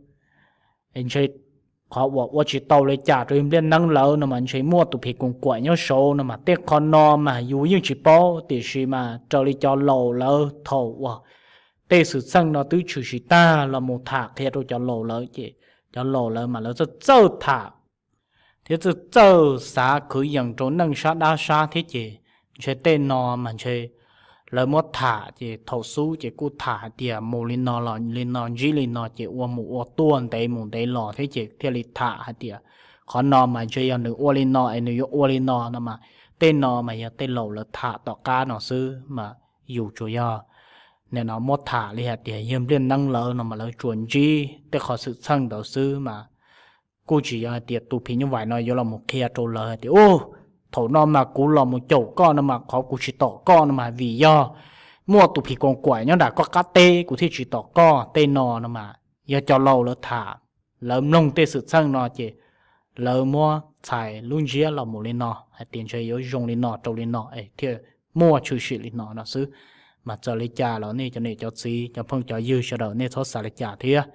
es ntshe qhov uas ua tsis tau li cas rau yawg Npliaj Neeb lawv no mas ntshe muaj tus phim koos kuam nyob saud no mas tej qho no mas yus yeej tsis paub tiam sis mas raws li cov laus lawv thaum uas tej xwm txheej no twb tshwm sim tag los mus tham qhia rau cov laus lawv ces cov laus lawv mas lawv txawj txawj tham thiab txawj txawj xav khwv yees rau neej sab dab sab thiab ces ntshe tej no mas ntshe lawv muab tham ces thaum xub ces kuj tham hais tias mus li no los li no ntsib li no ces ua mus ua tuaj ntev mus ntev los thiab ces thiaj li tham hais tias qhov no mas ntshe yog nws ua li no es nws yuav ua li no no mas Tej no mas yog tej laus lawv tham tom qab no xwb mas yus tsuas yog nim no muab tham li hais tias yog nplij neeb lawv no mas lawv tsuas ntsib tej qhov xwm txheej ntawd xwb mas kuj tsis yog hais tias tus phim nyuj vais no yuav los mus qhia rau lawv hais tias, u, thaum no mas kuv los mus caum koj no mas qhov kuv tsis tom koj no mas vim yog muaj tus phim koos kaim nyob nram koj qab teb kuv thiaj tsis tom koj. Tej no no mas yog cov laus lawv tham, lawv mloog tej xwm txheej no ces lawv muab txhais lub ntsiab los mus li no hais tias ntshe yuav zoo li no rau li no es thiaj muaj tshwm sim li no no xwb. Mas txawm li cas los nej cov niam cov txiv cov phooj cov ywg sawv daws nej txhob xav li cas thiab.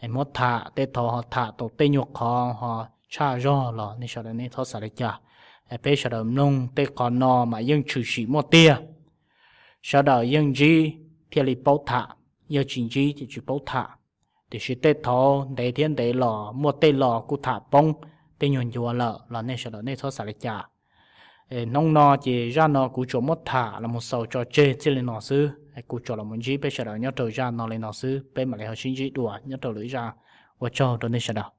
Es muab tham tej thaum ho tham tau tej nyuag qhov ho tshaj zog los nej sawv daws nej txhob xav li cas. Es peb sawv daws mloog tej qhov no mas yeej tshwm sim muaj tiag. Sawv daws yeej ntsib thiaj li paub tham, yog tsis ntsib ces tsis paub tham. Tiam sis tej thaum ntev thiab ntev los muaj tej los kuj tham poob tej nyuag ncuav lawm los nej sawv daws nej txhob xav li cas. Hnub no ces zaj no kuv tsuas muab tham los mus xaus tso tseg txij li no xwb, kuv tsuas los mus ntsib peb sawv daws nyob rau zaj no li no xwb, peb mam li ho sib ntsib dua nyob rau lwm zaj. Ua tsaug rau nej sawv daws.